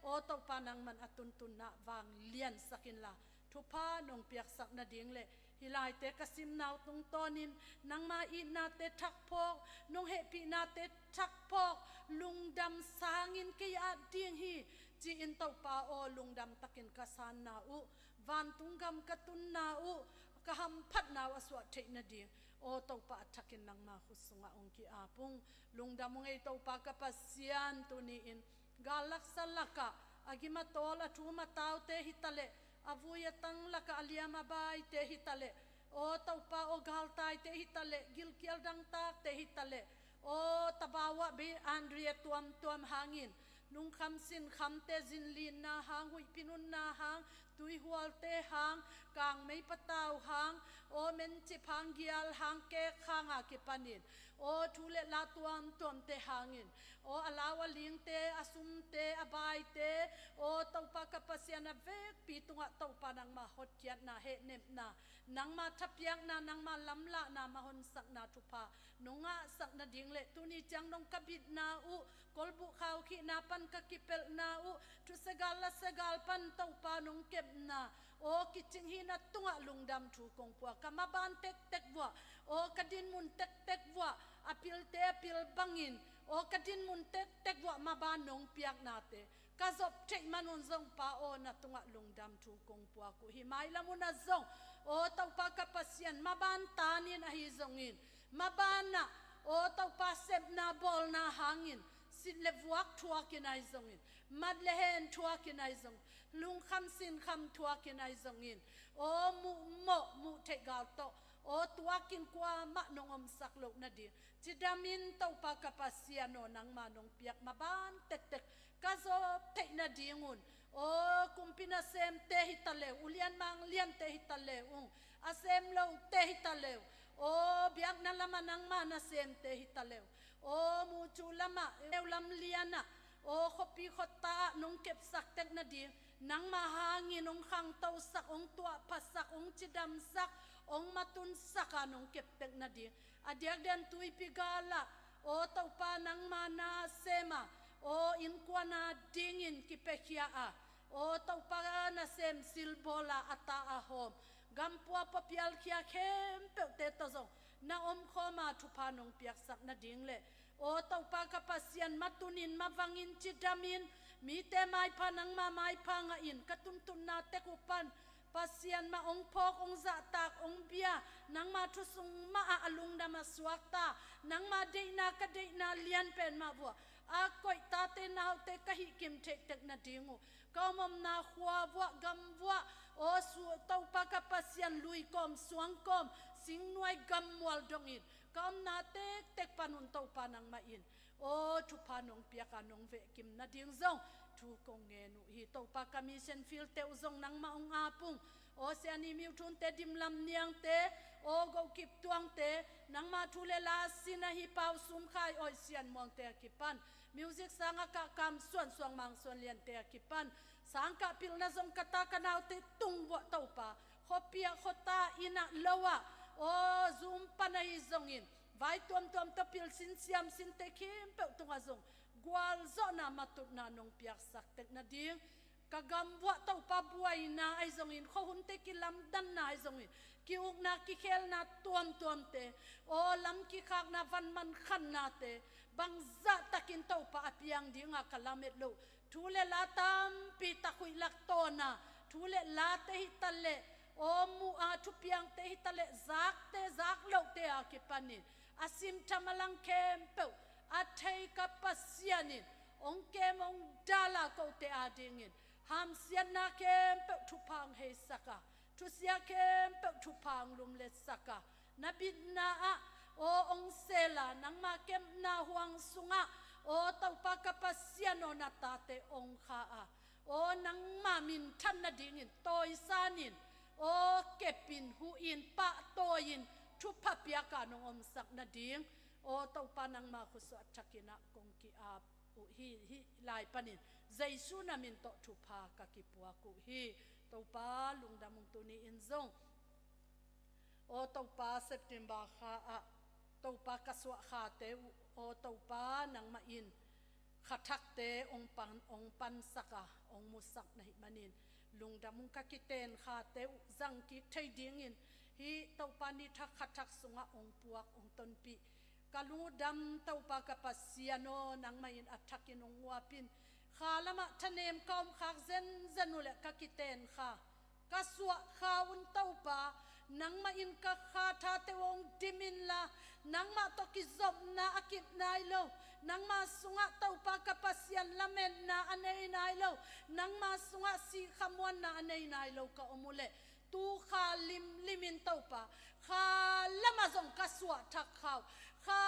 aw Topa, nangman a tuntunna vangliansak inla, thupha nong piaksak nading le hih laite ka simna uh tungtawnin nangma itnate thakphawk, nong hehpihnate thakphawk, lungdam sangin kei a ding hi, ci-in Topa aw, lungdam takin ka sanna uh, vantung gam ka tunna uh, ka hamphatna uh a suah theih nading, aw Topa, a thakin nangma khut sungah hong ki-ap ung. Lungdam ung ei Topa ka Pasian, tuni-in gal laksa lakah a gim a tawl, a thum a taute hi taleh, a vui a tang lakah a liam a baite hi taleh, aw Topa aw, galtaite hi taleh, gilkial dangtakte hi taleh, aw Tabau ah bei Andrea tuamtuam hangin, nungkham sinkhamte zinlinna hang, huihpi nunna hang, tuihualte hang, kangmei patau hang, aw mencip hang, gial hang, kek hanga kipanin, aw thu le la tuamtuamte hangin, aw a lau a lingte, a sumte, a baite, aw Topa ka Pasian, a vekpi tungah Topa nangma hotkhiatna, hehnepna, nangma thapiakna, nangma lamlahna, mah honsakna thupha nong ngahsak nading le tuni ciang nong ka bitna uh, kolbuh khaukhihna pan ka kipelhna uh, thusia gal lasia gal pan Topa nong kepna, aw kicing hihna tungah lungdam thu kong pua. Ka maban tektek vuah, aw ka dinmun tektek vuah, a pilte a pil bangin, aw ka dinmun tektek vuah maban nong piaknate ka zop theih man un zong Pa aw, na tungah lungdam thu kong puak uh hi. Mailam unah zong, aw Topa ka Pasian, maban tanin ahi zongin, mabanah, aw Topa, sepna bawlna hangin sit le vuak thuakin ahi zongin, mat le hen thuakin ahi zongin, lungkham sinkham thuakin ahi zongin, aw muhmawh muhtheih gal tawh, aw tuakin kuamah nong omsak loh nading, cidamin Topa ka Pasian aw, nangma nong piak maban tektek ka zop theih nadingun, aw kumpi nasemte hi taleu, ulian mangliante hi taleu, a sem lote hi taleu, aw biakna lamah nangma nasemte hi taleu, aw mucu lamah, eu lam lianah, aw khuapi khuata ah nong kepsak tek nading, nangma hangin hong khangtosak, hong tuahphasak, hong cidamsak, hong matunsaka nong keptek nading, a diakdiakin tuipi galah, aw Topa, nangma nasema, aw innkuana dingin kipiakhia a, aw Topa, nasem silbawla a ta a hawm, gampua papialkhia khempeuhte tawh zong na omkhawma thupha nong piaksak nading le, aw Topa ka Pasian, matunin mavangin cidamin, mite maipha nangma maipha ngahin, ka tuntunna tek uh pan Pasian mah hong phawk, hong zahtak, hong bia, nangma thu sung mah ah a lungdam a suakta, nangma deihna ka deihna lianpen mah vuah a koih tate naute ka hihkim theih tek nading uh, ka omomna khua vuah, gam vuah, aw Topa ka Pasian, lui kawm, suang kawm, singnuai gammual dongin ka omna tektek panun Topa nangmah in, aw thupha nong piaka nong vehkim nading zong thu kong ngen uh hi. Topa ka mission field te uh zong nangmah hong ap ung. Aw Siani Miu Thunte, Dimlam Niangte, aw Go Kip Tuangte, nangma thu le la sin ahi Pau Sum Khai, Awi Sian Muangte a kipan, music sangah Kah Kam Suan, Suang Mang Suan Liante a kipan, sangkah pilna zong ka ta ka naute tung vuah Topa, khuapi ah khuata, inn ah lo ah, aw Zoom pan ahi zongin, vai tuamtuam tawh pilsin siamsinte khempeuh tungah zong gualzawhna matutna nong piaksak tek nading, ka gam vuah Topa buaina ahi zongin, khuahunte kilamdanna ahi zongin, ki-ukna kikhelna tuamtuamte, aw lam kikhakna, van mankhannate, bangzah takin Topa a piang dinga ka lamet loh, thu le la tampi tak huih lak tawna thu le late hi taleh, aw muh a thupiangte hi taleh, zakte zak lohte a kipanin a simtham a lang khempeuh a thei ka Pasian in hong kem hong dala, kote adingin hamsiatna khempeuh thupha hong heisaka, thusia khempeuh thupha hong lumletsaka, na bitna ah aw hong sela, nangma kepna huang sungah Aw Topa ka Pasian aw, na tate ong kha a, aw nangma minthan nadingin tawisanin, aw kepin, huhin, pahtawi-in, thupha piaka nong omsak nading, aw Topa nangma khusuah thakin ah kong ki-ap uh hi. Hih lai panin Jesu na min tawh thupha ka kipuak uh hi. Topa lungdam ung. Tuni-in zong aw Topa September kha ah Topa ka suah khate uh, aw Topa nangmah in kha thakte ong pan, ong pansak a, ong musak na hih manin lungdam ung. Ka kiten khate uh zang kik thei dingin hih Topa ni thak kha thak sungah ong puak, ong tonpih ka lungdam. Topa ka Pasian aw, nangmah in a thakin ong uapin, kha lamah thanem ka om khak zenzen uh leh ka kiten kha, ka suah kha un Topa, nangmah in ka kha thate uh ong dim inla, nangmah tawh kizopna a kip nai lo, nangma sungah Topa ka Pasian lametna a nei nai lo, nangma sungah sihkhamuanna a nei nai lo ka om uh leh, tu kha limlimin Topa, kha lamah zong ka suah thak kha uh, kha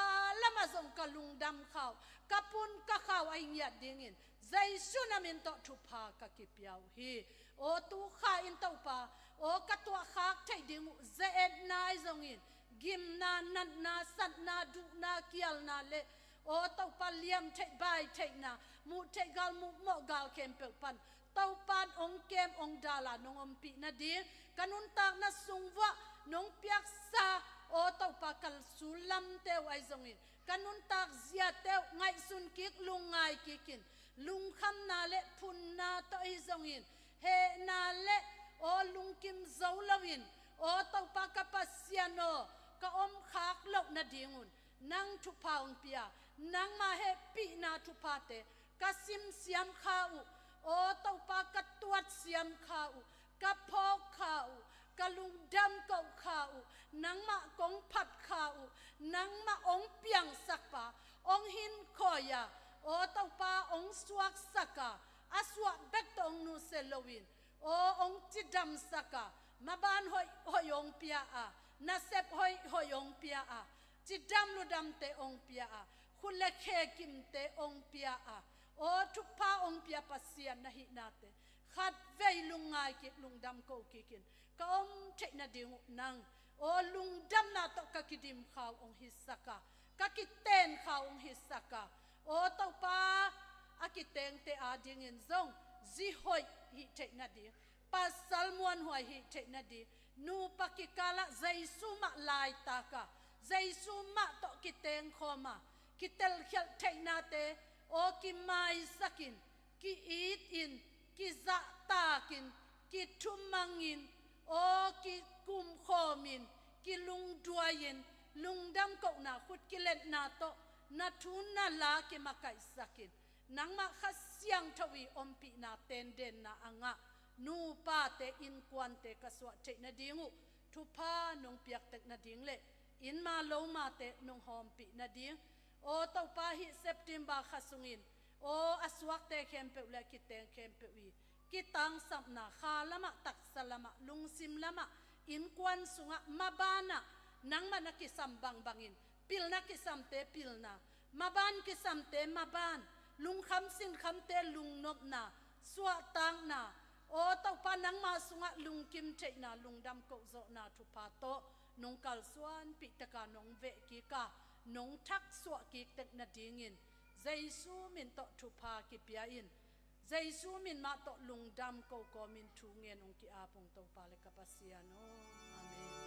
lamah zong ka lungdam kha uh, ka pun ka kha uh a hi ngiat dingin Jesu na min tawh thupha ka kipia uh hi. Aw tu kha in Topa, aw ka tuah khak theih ding uh ze-etna ahi zongin, gimna, natna, satna, duhna, kialna le aw Topa liam theih, bai theihna, muh theih gal, muh mawh gal khempeuh pan Topa in ong kem, ong dal a nong ompih nading, ka nuntakna sung vuah nong piaksa aw Topa ka sullamte uh ahi zongin, ka nuntak ziate uh ngaihsun kik, lungngai kikin, lungkhamna le phunna tawh ahi zongin, hehna le aw lungkim zo loin, aw Topa ka Pasian aw, ka om khak loh nadingun nang thupha ong pia, nangma hehpihna thuphate ka simsiam kha uh, aw Topa ka tuatsiam kha uh, ka phawk kha uh, ka lungdam koh kha uh, nangmah kong phat kha uh, nangmah ong piangsak pa, ong hinkhawi a, aw Topa ong suaksak a, a suah bek tawh ong nusia loin, aw ong cidamsak a, maban hoih hoih ong pia a, nasep hoih hoih ong pia a, cidam ludamte ong pia a, khut le khe kimte ong pia a, aw thupha ong pia Pasian na hihnate khatvei lungngai kik, lungdam koh kikin ka om theih nading uh nang, aw lungdamna tawh ka kidim kha uh ong hisak a, ka kiten kha uh ong hisak a, aw Topa a kitengte adingin zong zi hoih hih theih nading, pasal muanhuai hih theih nading, nupa kikalah Jesu mah laitak a, Jesu mah tawh kitengkhawm a, kitelkhialh theihnate aw kimaisakin, ki-itin, kizahtakin, kithumangin, aw kikumkhawmin, kilungduai-in, lungdam kohna, khut kiletna tawh na thu na la kimakaihsakin, nangmah Kha Siangtho i ompihna tendenna a ngah nupate, innkuante ka suah theih nading uh thupha nong piak tek nading le innma lomate nong hawmpih nading, aw Topa hih September kha sungin, aw a suakte khempeuh le a kiteng khempeuh i kitangsapna, kha lamah, taksa lamah, lungsim lamah, innkuan sungah, mabanah nangmah na kisam bangbangin, pilna kisamte pilna, maban kisamte maban, lungkham sinkhamte lungnopna, suahtakna, aw Topa nangma sungah lungkim theihna, lungdam kohzawhna thupha tawh nong kalsuanpih tek a, nong veh kik a, nong thaksuah kik tek nadingin Jesu min tawh thupha kipia in, Jesu min mah tawh lungdam ko kawmin thu ngen ung, ki-ap ung Topa le ka Pasian aw. Amen.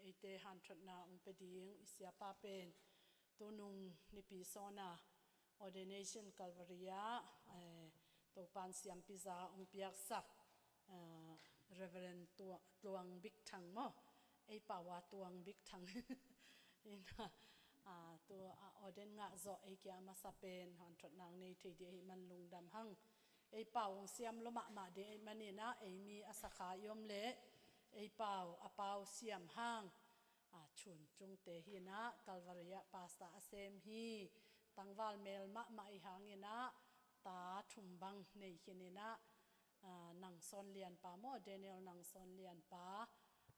Eite hanthotna ong pe ding i siapa pen tunung nipi sawna ordination Calvary ah, eh, Topan siampiza ong piaksak, eh, Reverend Tua-, Tuang Bik Thang maw? Ei pau a Tuang Bik Thang. Ina, ah, tu, ah, ordain ngah zawh ei kia a masa pen hanthotna ong nei thei dih ahih man lungdam hang. Ei pau ong siam lua mahmah dih ahih manin ah, ei mi a sakha i om leh ei pau a pau siam hang. Ah, Chun Chungte hi in ah, Calvary ah pastor a sem hi. Tangval mel mahmah ahih hangin ah, ta thum bang nei khin in ah, ah, Nang Sawn Lian pa maw, Daniel Nang Sawn Lian pa,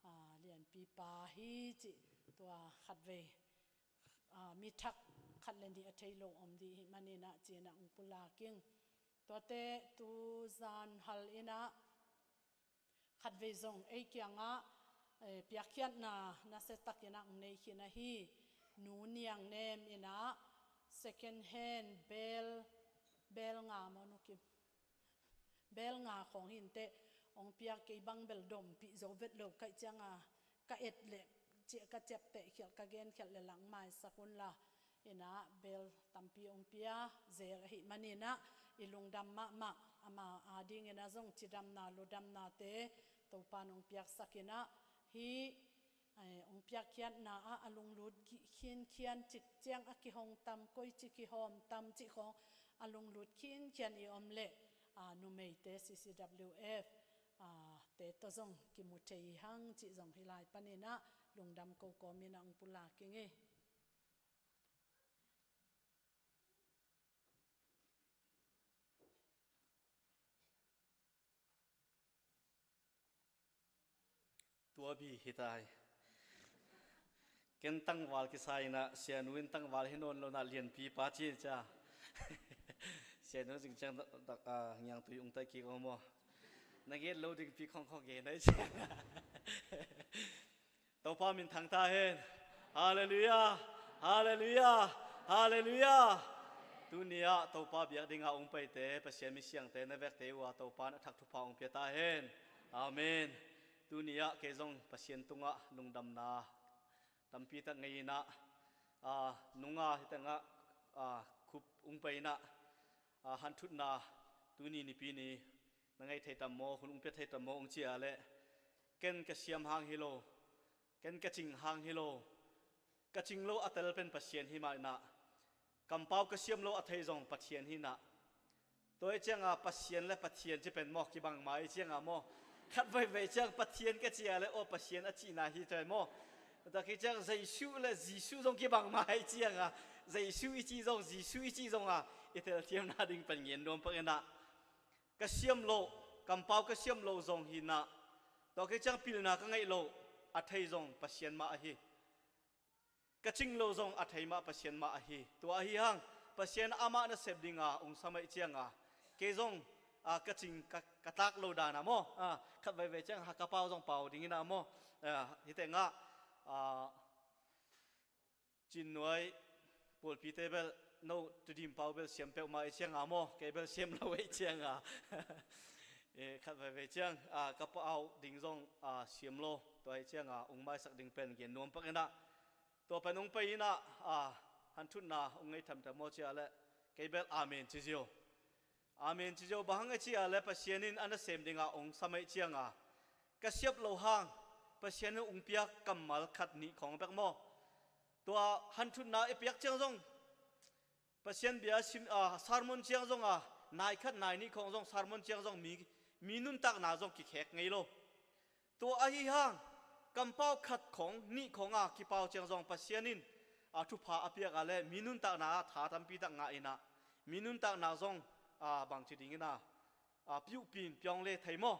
ah, Lianpi pa hi cih, tua khatvei, ah, mi thak khat le nih a thei lo om dih ahih manin ah, ci in ah ong pulak ing. Tuate tu zan hal in ah, khatvei zong ei kiangah, eh, piakkhiatna nasia takin ah ong nei khin ahi. Nu Niang Nem in ah second hand bel, bel nga maw, Nu Kim? Bel nga khawng hi inteh, ong piak, kei bang bel dompih zo vet lo ka hih ciangah, ka et leh, ci-, ka ciapteh khialh, ka gen khialh leh lang maisak un la. In ah bel tampi ong pia zel ahih manin ah, i lungdam mahmah, ama adingin ah zong cidamna, ludamnate Topan ong piaksak in ah, hih, eh, ong piakkhiatna ah a lunglut ki-, khinkhian cik ciang a kihong tam, koici kihawm tam cih khawng a lunglut khinkhian i om leh, ah, numeite C C W F, ah, te tawh zong kimu thei hang cih zong hih lai panin ah lungdam ko kawmin ah ong pulak ing ei. Tua bi hi tai. Ken tangval kisa in ah, sianu in tangval hi nawn lo in ah, Lianpi pa ci cia. Sianu zing ciang dak, dak, ah, ngiangtui ung tai kik ong maw. Na gen lo ding pi khong khong gen ai cia. Topa minthang ta hen. Halleluiah. Halleluiah. Halleluiah. Tuni ah Topa biak dinga ong paite, Pasian mi siangte na vekte uh ah Topa in a thak thupha ong pia ta hen. Amen. Tuni ah kei zong Pasian tungah lungdamna tampi tak ngei in ah, ah, nunga hi tengah, ah, khup ong pai in ah, ah, hanthutna tuni nipi ni na ngei thei tam maw, hun ong pia thei tam maw ong ci a leh, ken ka siam hang hi lo, ken ka cing hang hi lo. Ka cing lo a tel pen Pasian hi mah in ah, kampau ka siam lo a thei zong Pathian hi in ah. Tua ahih ciangah Pasian le Pathian ci pen maw, kibang mah ahih ciangah maw, khat veivei ciang Pathian ka ci a leh, aw, Pasian a cihna hi tua maw. Tua khit ciang Jesu le Jisu zong kibang mah ahih ciangah, Jesu i cih zong, Jisu i cih zong ah, i telthiamna ding pen gen nuam pak in ah. Ka siam loh, kampau ka siam loh zong hi in ah, tua khit ciang pilna ka ngeih loh a thei zong Pasian mah ahi. Ka cing loh zong a thei mah Pasian mah ahi. Tua ahi hang, Pasian amah nasep dinga ong sam ahih ciangah, kei zong, ah, ka cing ka, ka tak loh dan ah maw, ah, khat veivei ciang Hakha pau zong pau ding in ah maw. Ah, hi tengah, ah, Cinnuai pawlpite bel, no, Tudim pau bel siam peuhmah ahih ciangah maw, kei bel siam lo ahih ciangah, eh, khat veivei ciang, ah, ka pau ding zong, ah, siam lo. Tua ahih ciangah ong maisak ding pen gen nuam pak in ah. Tua pen ong pai in ah, ah, hanthutna ong ngei thamtham maw ci a leh, kei bel amen ci ziau. Amen ci ziau. Bang hang a ci a leh, Pasian in a nasem dinga ong sam ahih ciangah, ka siap loh hang Pasian in ong piak kammal khat nih khawng bek maw. Tua hanthutna i piak ciang zong, Pasian bia sim, ah, sermon ciang zong ah, nai khat nai nih khawng zong sermon ciang zong mi, mi nuntakna zong kikhek ngei lo. Tua ahi hang, kampau khat khawng, nih khawng a kipau ciang zong Pasian in, a, thupha a piak a leh, mi nuntakna ah tha tampi tak ngah in ah, mi nuntakna zong, a, bangci ding in ah, a, piuhpin piawng le thei maw.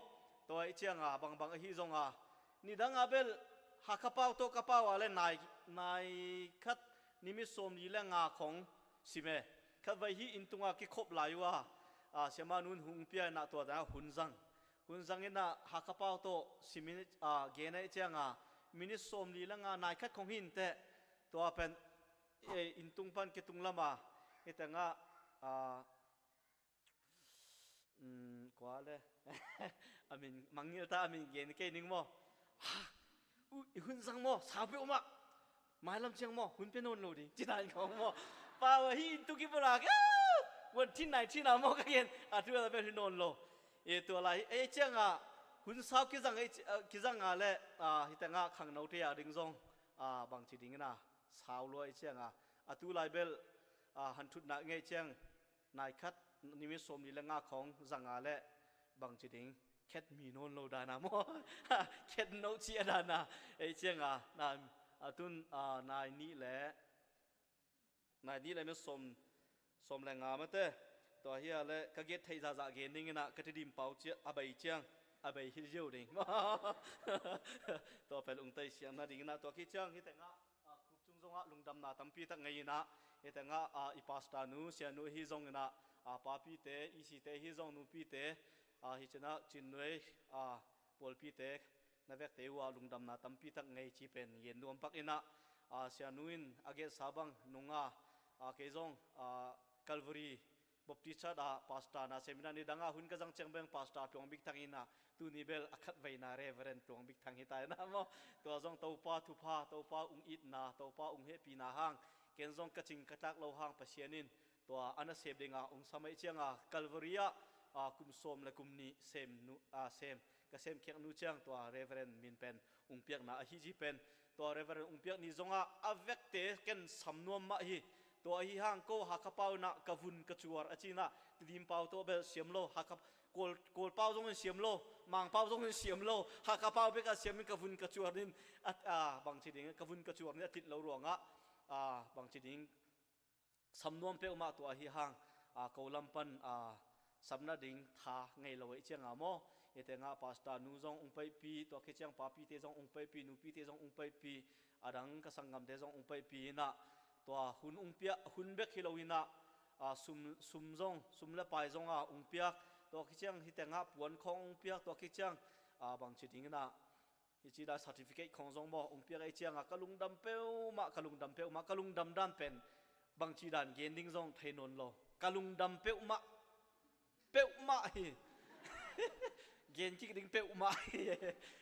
Tua ahih ciang a, bangbang ahi zong a, nidang a bel, Hakha pau tawh ka pau a leh nai, nai khat nimit sawmli le nga khawng sim e. Khatvei hih inn tungah kikhop lai uh a, a, siamah nu'n hun pia in ah tua dan a hun zang. Hun zang in ah Hakha pau tawh sim in, a, gen ahih ciang a, minit sawmli le nga nai khat khawng hi inteh. Tua pen, e, inn tung pan kitung lam a, hi teng ah, a, um, kua le. A min, mangngilh ta a min gen kei ning maw. Ha, U, i hun zang maw, sau peuhmah. Mailam ciang maw, hun pia nawn lo ding, ci dan khawng maw. Pau ahi in tu kibulak, ah, one thin nine thin a maw ka gen, a tu a bel hun nawn lo. E, tua lai, ei ciangah, hun sau kizang, ei ci-, ah, kizang a leh, ah, hi tengah khangnote a ding zong, ah, bangci dingin a, sau lua ei ciangah. A tu lai bel, ah, hanthutna ngei ciang, nai khat, nimit sawmli le nga khawng zang a leh, bangci ding, khet mi nawn lo dan a maw. Khet no ci a dan a, ei ciangah, na, a tun, ah, nai nih le, nai nih le minit sawm, sawm le nga mate. Tua hi a leh, ka gen theih zahzah gen dingin a, ka Tedim pau ciah, a bei ciang, a bei hi ziau ding. Tua pen ung tei siang na dingin a, tua khit ciang hi tengah, ah, khup cung zongah lungdamna tampi tak ngei in a, hi tengah, ah, i pastor nu, sianu hi zongin a, ah, papite, i site hi zong nupite, ah, hi cinah Cinnuai, ah, pawlpite, na vekte uh a lungdamna tampi tak ngei ci pen gen nuam pak in a, ah, sianu in a gensa bang nunga, ah, kei zong, ah, Calvary Baptist Church ah pastor na sem in a, nidang a hun ka zang ciang beng pastor Tuang Bik Thang in a, tuni bel a khatveina Reverend Tuang Bik Thang hi ta in a maw. Tua zong Topa thupha, Topa ung itna, Topa ung hehpihna hang, ken zong ka cing ka tlak lo hang Pasian in tua a nasep dinga ung sam ei cianga Calvary ah, ah, kum sawm le kum nih sem nu, ah, sem, ka semkhiak nu ciang tua Reverend min pen ung piakna ahi ci pen. Tua Reverend ung piak ni zongah a vekte ken sam nuam mah hi. Tua ahi hang ko Hakha pau in a ka vun ka cuar a ci in a, Tedim pau tawh bel siam lo, Hakha, Kawl, Kawl pau zong in siam lo, Mang pau zong in siam lo, Hakha pau bek a siam in ka vun ka cuar in a, a, bangci ding, ka vun ka cuar in a tit lo ruangah, a, bangci ding, sam nuam peuhmah tua ahi hang, a, ko lam pan, a, sam nading tha ngei lo ei cianga maw. Hi tengah pastor nu zong ung paipih, tua khit ciang papite zong ung paipih, nupite zong ung paipih, a dang ka sanggamte zong ung paipih in a, tua hun ung piak, hun bek hi lo in a, a, sum, sum zong, sum le pai zong a ung piak, tua khit ciang hi tengah puan khawng ung piak, tua khit ciang, a, bangci ding in a, hi ci dan certificate khawng zong maw, ung piak ei cianga ka lungdam peuhmah, ka lungdam peuhmah, ka lungdam dan pen bangci dan gen ding zong thei nawn lo. Ka lungdam peuhmah, peuhmah hi. Gen kik ding peuhmah hi.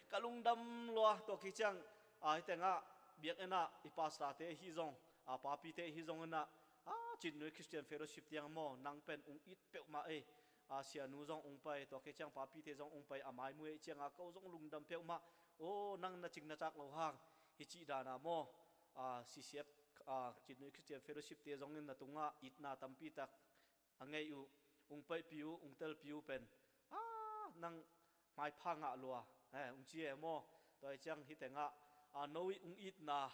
Ka lungdam lua, tua khit ciang, a, hi tengah biakinn ah i pastorte hi zong, a, papite hi zong in a, a, Cinnuai Christian Fellowship tiang maw, nang pen ung it peuhmah ei. A, sianu zong ung pai, tua khit ciang papite zong ung pai, a mai mu ei cianga ko zong lungdam peuhmah. Aw, nang na cing na tlak lo hang hi cih dan a maw, a, C C F, a, Cinnuai Christian Fellowship te zong in na tungah itna tampi tak a ngei uh, ung paipih uh, ung telpih uh pen, a, nang maipha ngah lua, eh, ung ci e maw. Tua hi ciang hi tengah, a, no ih ung itna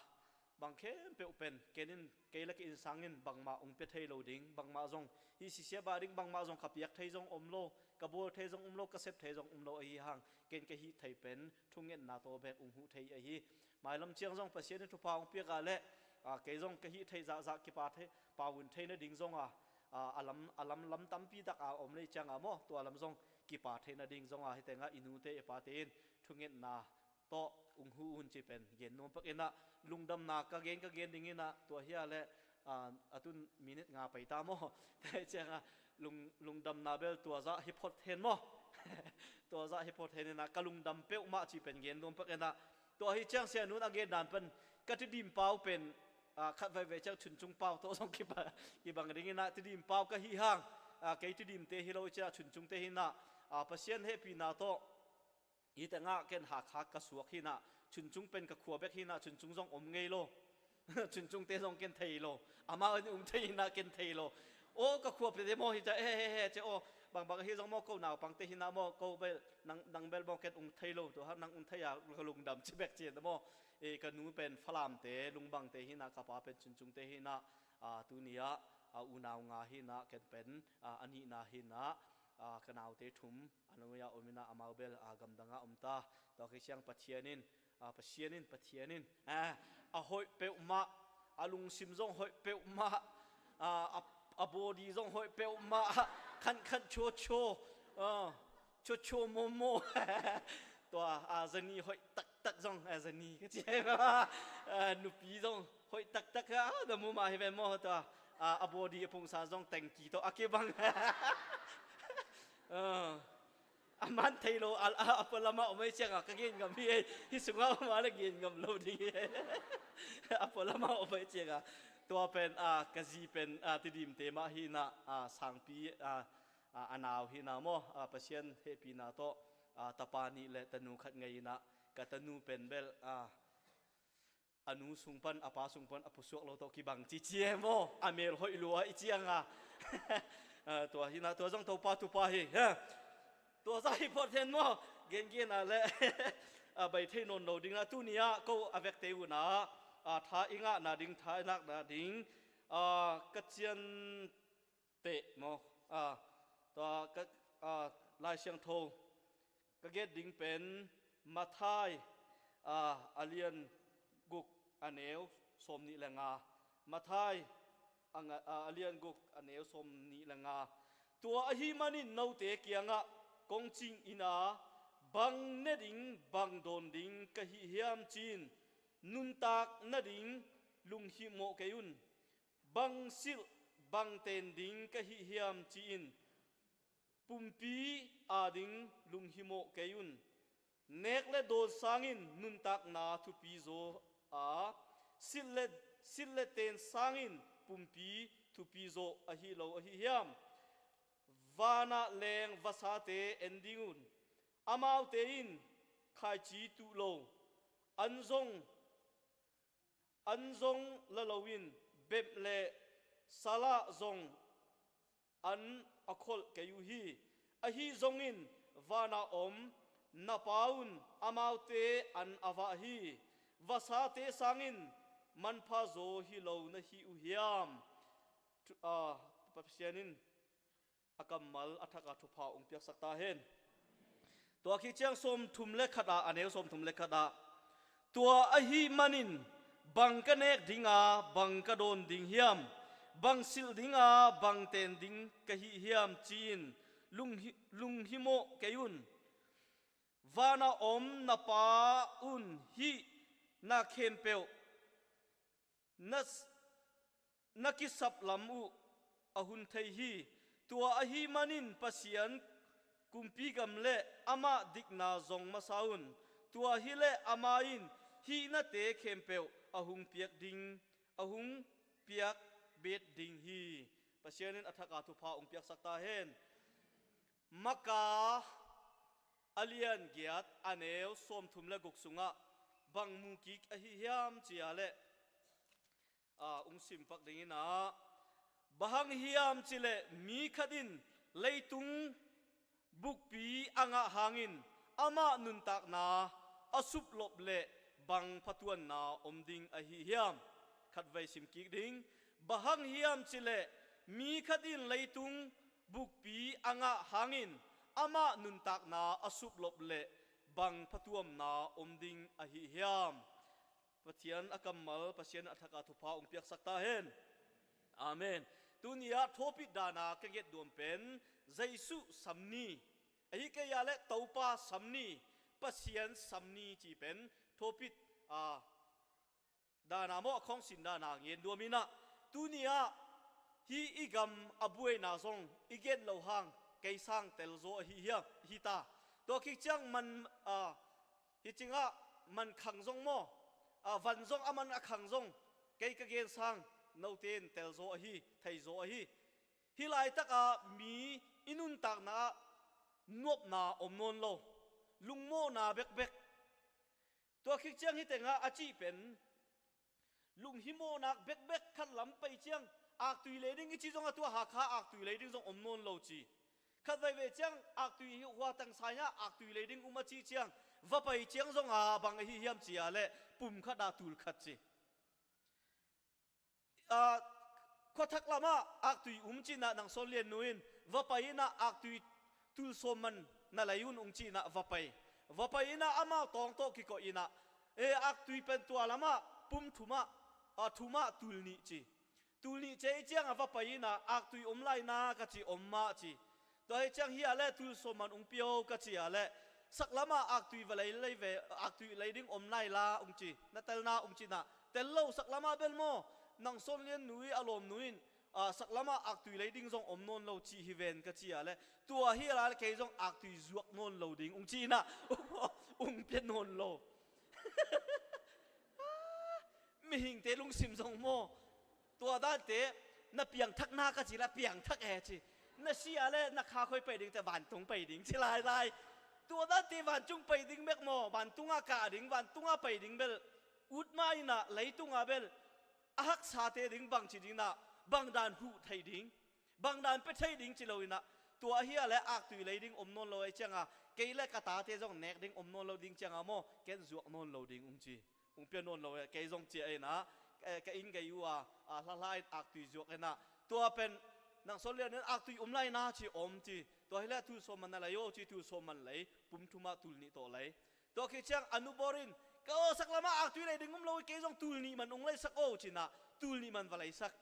bang khempeuh pen ken in, kei le kei in sangin bangmah ung pia thei lo ding, bangmah zong hi C C F a ding bangmah zong ka piak thei zong om lo, ka bawl thei zong om lo, ka sep thei zong om lo ahi hang, ken ka hih thei pen thungetna tawh bek ung huh thei ahi. Mailam ciang zong Pasian in thupha ung piak a leh, a, kei zong ka hih thei zahzah kipa thei, pau un thei nading zong a, a, a lam, a lam, lam tampi tak a om lei cianga maw, tua lam zong kipa thei nading zong a, hi tengah i nute i pate in thungetna tawh ung huh un ci pen gen nuam pak in a, lungdamna ka gen, ka gen ding in a, tua hi a leh, a, a tun minute nga pai ta maw. Tua hi cianga lung, lungdamna bel tua zah hi phot hen maw. Tua zah hi phot hen in a, ka lungdam peuhmah ci pen gen nuam pak in a, tua hi ciang sianu in a gen dan pen, ka Tedim pau pen, a, khat veivei ciang Chuncung pau tawh zong kiba, kibang ding in a, Tedim pau ka hih hang, a, kei Tedimte hi lo i ciang Chuncungte hi in a, a, Pasian hehpihna tawh, hi tengah ken Hakha ka suak hi in a, Chuncung pen ka khua bek hi in a, Chuncung zong om ngei lo. Chuncungte zong ken thei lo. Amau in ung thei hi in a, ken thei lo. Aw, ka khua pete maw hi ta, he, he, he, ci aw, bangbang ahi zong maw, ko naupangte hi in a maw, ko bel, nang, nang bel maw ken ung thei lo, tua hang nang ung thei a, ka lungdam ci bek ci in a maw. E, ka nu pen Falamte, Lungbangte hi in a, ka pa pen Chuncungte hi in a, a, tuni ah, a, unau nga hi in a, ken pen, a, a nihna hi in a, a, ka naute thum, a nui a om in a, amau bel, a, gamdang a om ta. Tua khit ciang Pathian in, a, Pasian in, Pathian in, a, a hoih peuhmah, a lungsim zong hoih peuhmah, a, a, a body zong hoih peuhmah, khankhan chuachuo, a, chuachuo momo. Tua, a, zani hoih taktak zong, a, zani ka ci, a, nupi zong hoih taktak, a, na mu mah hi ven maw, tua, a, a body a pungsan zong tengki tawh a kibang. A, a man thei lo, a, a, a pualamah om ei cianga ka gen ngam hi ei. Hih sungah om a le gen ngam lo ding hi ei. A pualamah om ei cianga tua pen, a, ka zi pen, a, Tidimte mah hinah, a, Sangpi, a, a, a nau hinah maw, a, Pasian hehpihna tawh, a, tapa nih le tanu khat ngei inah ka tanu pen bel, a, a nu sung pan, a pa sung pan a pusuak lo tawh kibang cici e maw? A mel hoih lua i cianga. A, tua hinah, tua zong Topa thupha hi. Ha. Tua zah hi phot hen maw? Gengen a le a bai thei nawn lo ding na, tuni ah ko a vekte unah, a, tha i ngahna ding, tha i nakna ding, a, ka cian teh maw? A, tua ka, a, Lai Siangtho ka get ding pen Matthai, a, a lian guk a neu sawm nih le nga. Matthai a nga, a, a lian guk a neu sawm nih le nga. Tua ahi manin note kiangah kong cing inah, bang ne ding, bang dawn ding ka hih hiam ci-in nuntak nading lunghimawh kei un. Bang silh, bang ten ding ka hih hiam ci-in pumpi ading lunghimawh kei un. Nek le dawn sangin nuntakna thupi zaw a, silh le, silh le ten sangin pumpi thupi zaw ahi lo ahi hiam? Vanah leng vasate en ding un. Amaute in khaici tuh lo, an zong an zong la loin bemh le salah zong an a kholh kei uh hi. Ahi zongin vanah om na Pa un amaute an a vah hi. Vasate sangin manpha zaw hi lo na hi uh hiam? Thu-, a, Pasian in a kammal a thaka thupha ong piaksak ta hen. Tua khit ciang sawmthum le khatah, a neu sawmthum le khatah, tua ahi manin bang ka nek dinga bang ka dawn ding hiam? Bang silh dinga bang ten ding ka hih hiam? Ci-in lunghi-, lunghimawh kei un. Vanah om na Pa un hih na khempeuh na, na kisap lam uh a hun thei hi. Tua ahi manin Pasian kumpigam le amah dikna zong masa un. Tua hileh ama in hih nate khempeuh a hung piak ding, a hung piak bet ding hi. Pasian in a thaka thupha ong piaksak ta hen. Maka a lian giat a neu sawmthum le guk sungah bang mukik ahi hiam cia leh, a, ung simpak dingin ah, bang hang hiam cileh mi khat in leitung bukpi a ngah hangin amah nuntakna a suplop leh bang phatuanna om ding ahi hiam? Khatvei simkik ding. Bang hang hiam cileh mi khat in leitung bukpi a ngah hangin amah nuntakna a suplop leh bang phatuamna om ding ahi hiam? Pathian a kammal, Pasian a thaka thupha ong piaksak ta hen. Amen. Tuni ah thawpit dana ka ngetduam pen Jesu sam ni, ahi kei a leh Topa sam ni, Pasian sam ni ci pen thawpit, a, dana maw, a khawngsin dana ngetduam inah, tuni ah hih i gam a buaina zong i gen loh hang kei sang telzaw ahi hiam? Hi ta. Tua khit ciang man, a, hih cingah man khang zong maw, a, van zong a man a khang zong kei ka gen sang note in telzaw ahi, theizaw ahi. Hih laitakah mi i nuntakna ah nuamna om nawn lo, lungmawhna bekbek. Tua khit ciang hih tengah a cih pen lunghimawhnak bekbek khat lam pai ciang aktui lei ding i ci zongah tua Hakha aktui lei ding zong om nawn lo ci. Khat veivei ciang aktui hi hua tang sai ah aktui lei ding um a cih ciang va pai ciang zongah bang ahi hiam cia leh pum khatah tul khat ci. A, khuathak lamah aktui um cinah nang Sawn Lian Nu in va pai inah aktui tul sawm man na lei un ung cinah va pai. Va pai inah amau tawng tawh kikoih inah, e, aktui pen tua lamah pum thumah, a, thumah tul nih ci. Tul nih cei ciangah va pai inah aktui om lai na ka ci, om mah ci. Tua hi ciang hi a leh tul sawm man ung pio ka ci a leh, saklamah aktui va lei lei ve, aktui lei ding om lai la ung ci, na telna ung cinah, tel lo saklamah bel maw, nang Sawn Lian Nu i a lawmnu in a, saklamah aktui lei ding zong om nawn lo cih hi ven ka ci a le, tua hi a la le kei zong aktui zuak nawn lo ding ung ci inah ung pia nawn lo. Mihingte lungsim zong maw, tua dante na piangthak na ka ci la, piangthak e ci. Na si a le na kha khoi pai ding te, vantung pai ding ci lailai. Tua dante vancung pai ding bek maw, vantungah kah ding, vantungah pai ding bel ut ma inah, leitungah bel a haksate ding bangci ding inah, bangdan huh thei ding, bangdan pia thei ding ci lo inah, tua ahi a le aktui lei ding om nawn lo ahi cianga, kei le ka tate zong nek ding om nawn lo ding cianga maw, ken zuak nawn lo ding ung ci. Ung pia nawn lo e, kei zong ci a inah, eh, ka inn gei uh a, a, hla hla in aktui zuak inah, tua pen nang son lian in aktui om lai na ci om ci. Tua hi le thu sawm man na lei o ci, thu sawm man lei, pum thumah tul nih tawh lei. Tua khit ciang a nu bor in, ka aw, saklamah aktui lei ding um lo, kei zong tul nih man ung leisak o cinah, tul nih man va leisak.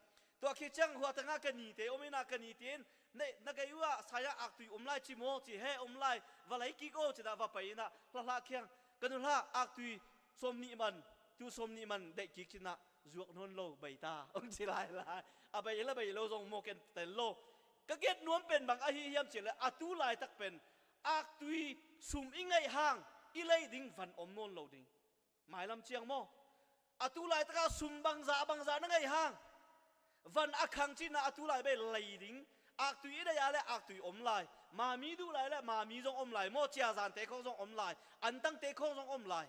Tua khit ciang hua tangah ka nite om inah, ka nite in, na, na gei uh ah saya aktui om lai ci maw ci, he om lai, va lei kik o cinah, va pai inah, hla hla khiang, ka nu hla, aktui sawm nih man, tul sawm nih man deih kik cinah, zuak nawn lo, bai ta ung ci lailai. A bai la bai lo zong maw, ken tel lo. Ka gen nuam pen bang ahi hiam ci le, a tu laitak pen aktui sum i ngaih hang i lei ding van om nawn lo ding. Mailam ciang maw, a tu laitakah sum bangza bangza na ngaih hang, van a khang cinah a tu lai bei lei ding. Aktui i deih a le aktui om lai, mami duh lai le mami zong om lai maw, ciazante khawng zong om lai, antangte khawng zong om lai.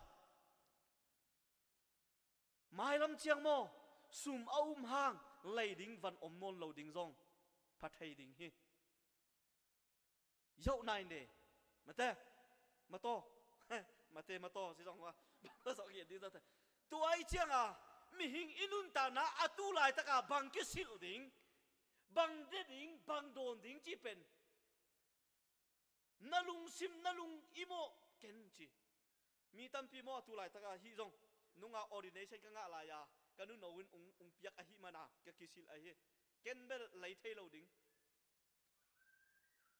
Mailam ciang maw, sum a um hang lei ding van om nawn lo ding zong pha thei ding hi. Yoh nai ne, mate, mato, mate, mato si zong wa, bang zong hian ding zate. Tua ahi cianga mihing i nuntakna a tu laitaka bang kisilh ding, bang de ding, bang dawn ding ci pen na lungsim, na lung i mawh ken ci. Mi tampi maw a tu laitaka hih zong, nunga ordination ka ngah lai-a ka nuno in ung, ung piak ahih mana ka kisilh ahi. Ken bel lei thei lo ding.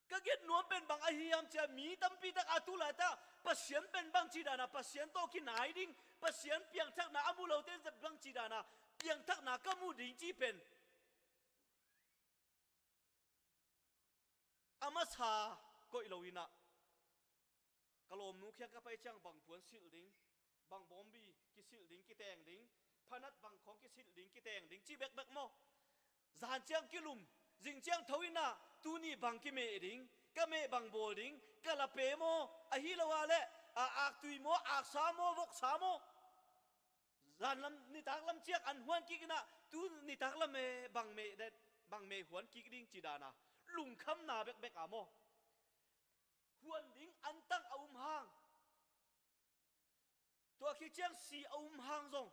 Ka gen nuam pen bang ahi hiam cia, mi tampi tak a tu laitaka Pasian pen bang ci dana Pasian tawh kinai ding, Pasian piangthakna a mu lote bang ci dana piangthakna ka mu ding ci pen a masa koih lo inah, ka lawmnu khiang ka pai ciang bang puan silh ding, bang bawmbi kisilh ding, kiteng ding, phanat bang khawng kisilh ding, kiteng ding ci bekbek maw? Zan ciang kilum, zing ciang tho inah, tuni bang kimeh ding, ka meh bang bawl ding, ka lape maw, ahi lo a le a aktui maw, aksa maw, voksa maw? Zan lam, nitak lam ciang an huan kik inah, tu nitak lam e bang meh den, bang meh huan kik ding ci dana lungkhamna bekbek a maw? Huan ding antang a um hang, tua khit ciang si a um hang zong,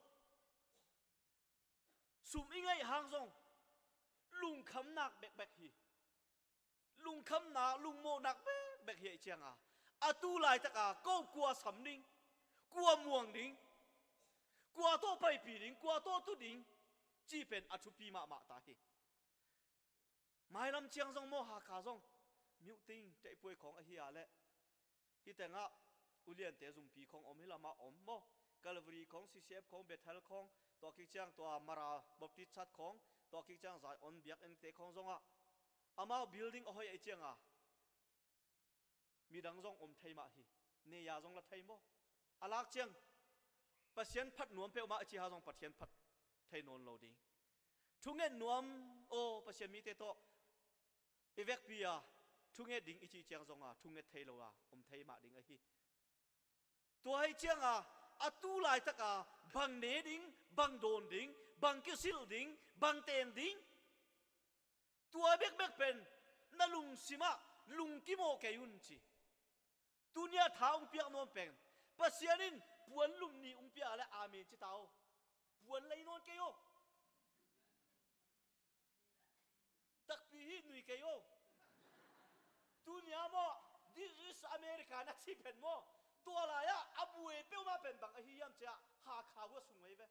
sum i ngaih hang zong lungkhamnak bekbek hi. Lungkhamna, lungmawhnak bekbek hi ahih cianga, a tu laitaka ko kua sam ding, kua muang ding, kua tawh paipi ding, kua tawh tu ding ci pen a thupi mahmah ta hi. Mailam ciang zong maw, Hakha zong, Myutting, Teihpuai khawng ahi a le, hih tengah uliante zumpi khawng om, hih lamah om maw? Calvary khawng, C C F khawng, Bethel khawng, tua khit ciang tua Mara Baptist Church khawng, tua khit ciang Zion biakinnte khawng zongah amau building a hoih ahih cianga midang zong om thei mah hi. Nei-a zong la thei maw? A lak ciang Pasian phat nuam peuhmah a ciha zong Pathian phat thei nawn lo ding. Thunget nuam, aw, Pasian mite tawh i vekpi a thunget ding i cih ciang zonga thunget thei lo a om thei mah ding ahi. Tua ahih cianga a tu laitaka bang ne ding, bang dawn ding, bang kisilh ding, bang ten ding, tua bekbek pen na lungsimah lungkim aw kei un ci. Tunia tha ung piak nawn pen, Pasian in puan lum ni ung pia le amen ci ta aw. Puan lei nawn kei aw. Takpi hi nui kei aw. Tunia maw, this is America na ci pen maw, tua lai-ah a buai peuhmah pen bang ahi hiam cia, Hakha huah sung ahi ve.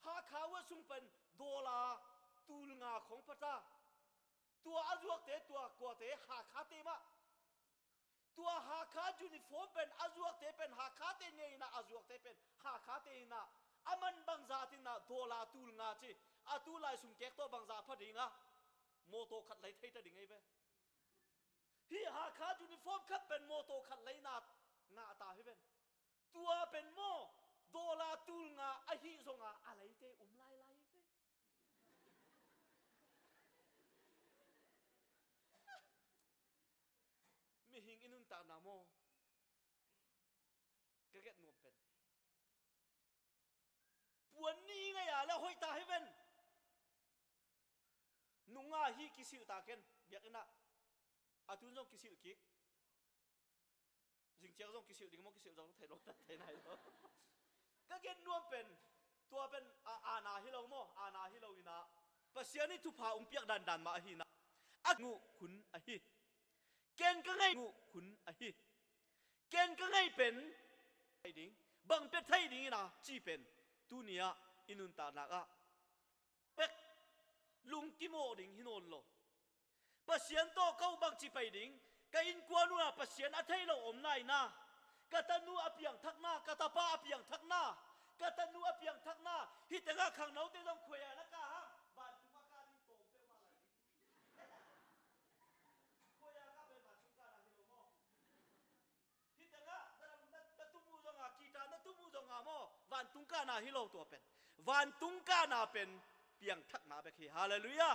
Hakha huah sung pen dollar tul nga khawng pha ta. Tua a zuakte, tua kuate Hakhate mah. Tua Hakha uniform pen a zuakte pen Hakhate ngei inah, a zuakte pen Hakhate inah, A man bangzah tinah dollar tul nga ci. A tu lai sum kek tawh bangzah pha dingah mawtaw khat lei thei ta ding ei ve. Hih Hakha uniform khat pen mawtaw khat lei na ngah ta hi ven. Tua pen maw dollar tul nga ahi zonga a leite um lailai hi ve. Mihing i nuntakna maw ka get nuam pen puan ni ngai a le hoih ta hi ven. Nunga hi kisilh ta ken biakinn ah a tun zong kisilh kik. Zingciang zong kisilh ding maw kisilh zong thei lo na thei nai lo. Ka gen nuam pen tua pen a, ana hi lo maw ana hi lo inah Pasian i thupha ung piak dandan mah ahi inah a nguh khun ahi. Ken ka ngai nguh khun ahi. Ken ka ngai pen thei ding bang pia thei ding ina ci pen tuni ah i nuntaknak ah pek lungkimawh ding hi nawn lo. Pasian tawh ko bangci pai ding ka innkuan unah Pasian a thei lo om lai na. Ka tanu a piangthakna ka tapa a piangthakna ka tanu a piangthakna hih tengah khangnote zong khuaia na ka hang vantung a ka ding tawm peuhmah lai ding. Khuaia ka pen vantung ka na hi lo maw? Hih tengah na, na, na tum uh zonga kita na tum uh zonga maw vantung kahna hi lo tua pen. Vantung kahna pen piangthakna bek hi. Halleluiah.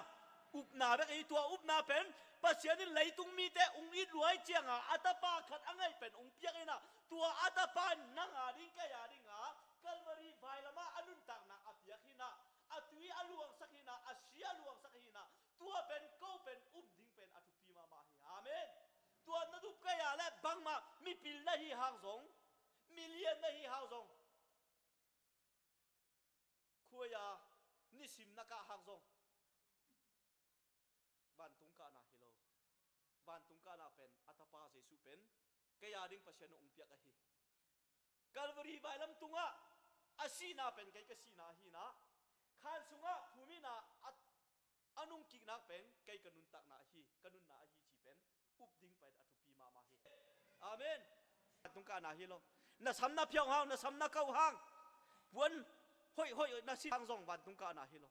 Upna bek hi. Tua upna pen Pasian in leitung mite ung it luai cianga a tapa khat a ngaih pen ung piak inah tua a tapa in nanga ding kaya dinga Calvary vailamah a nuntakna a piak hinah a tui a luangsak hinah a si a luangsak hinah tua pen ko pen um ding pen a thupi mahmah hi. Amen. Tua na dup kaya le bangmah mipil na hi hang zong milian na hi hang zong khuaia nisim na kah hang zong vantung kahna hi lo. Vantung kahna pen a tapa Jesuh pen kaya ding Pasian ung piak ahi. Calvary vailam tungah a sihna pen kei ka sihna ahi inah khan sungah phumina a, a nungkiknak pen kei ka nuntakna ahi ka nunna ahi ci pen up ding pen a thupi mahmah hi. Amen. Vantung kahna hi lo. Na sam na phiau hang na sam na kau hang puan hoih hoih na si hang zong vantung kahna hi lo.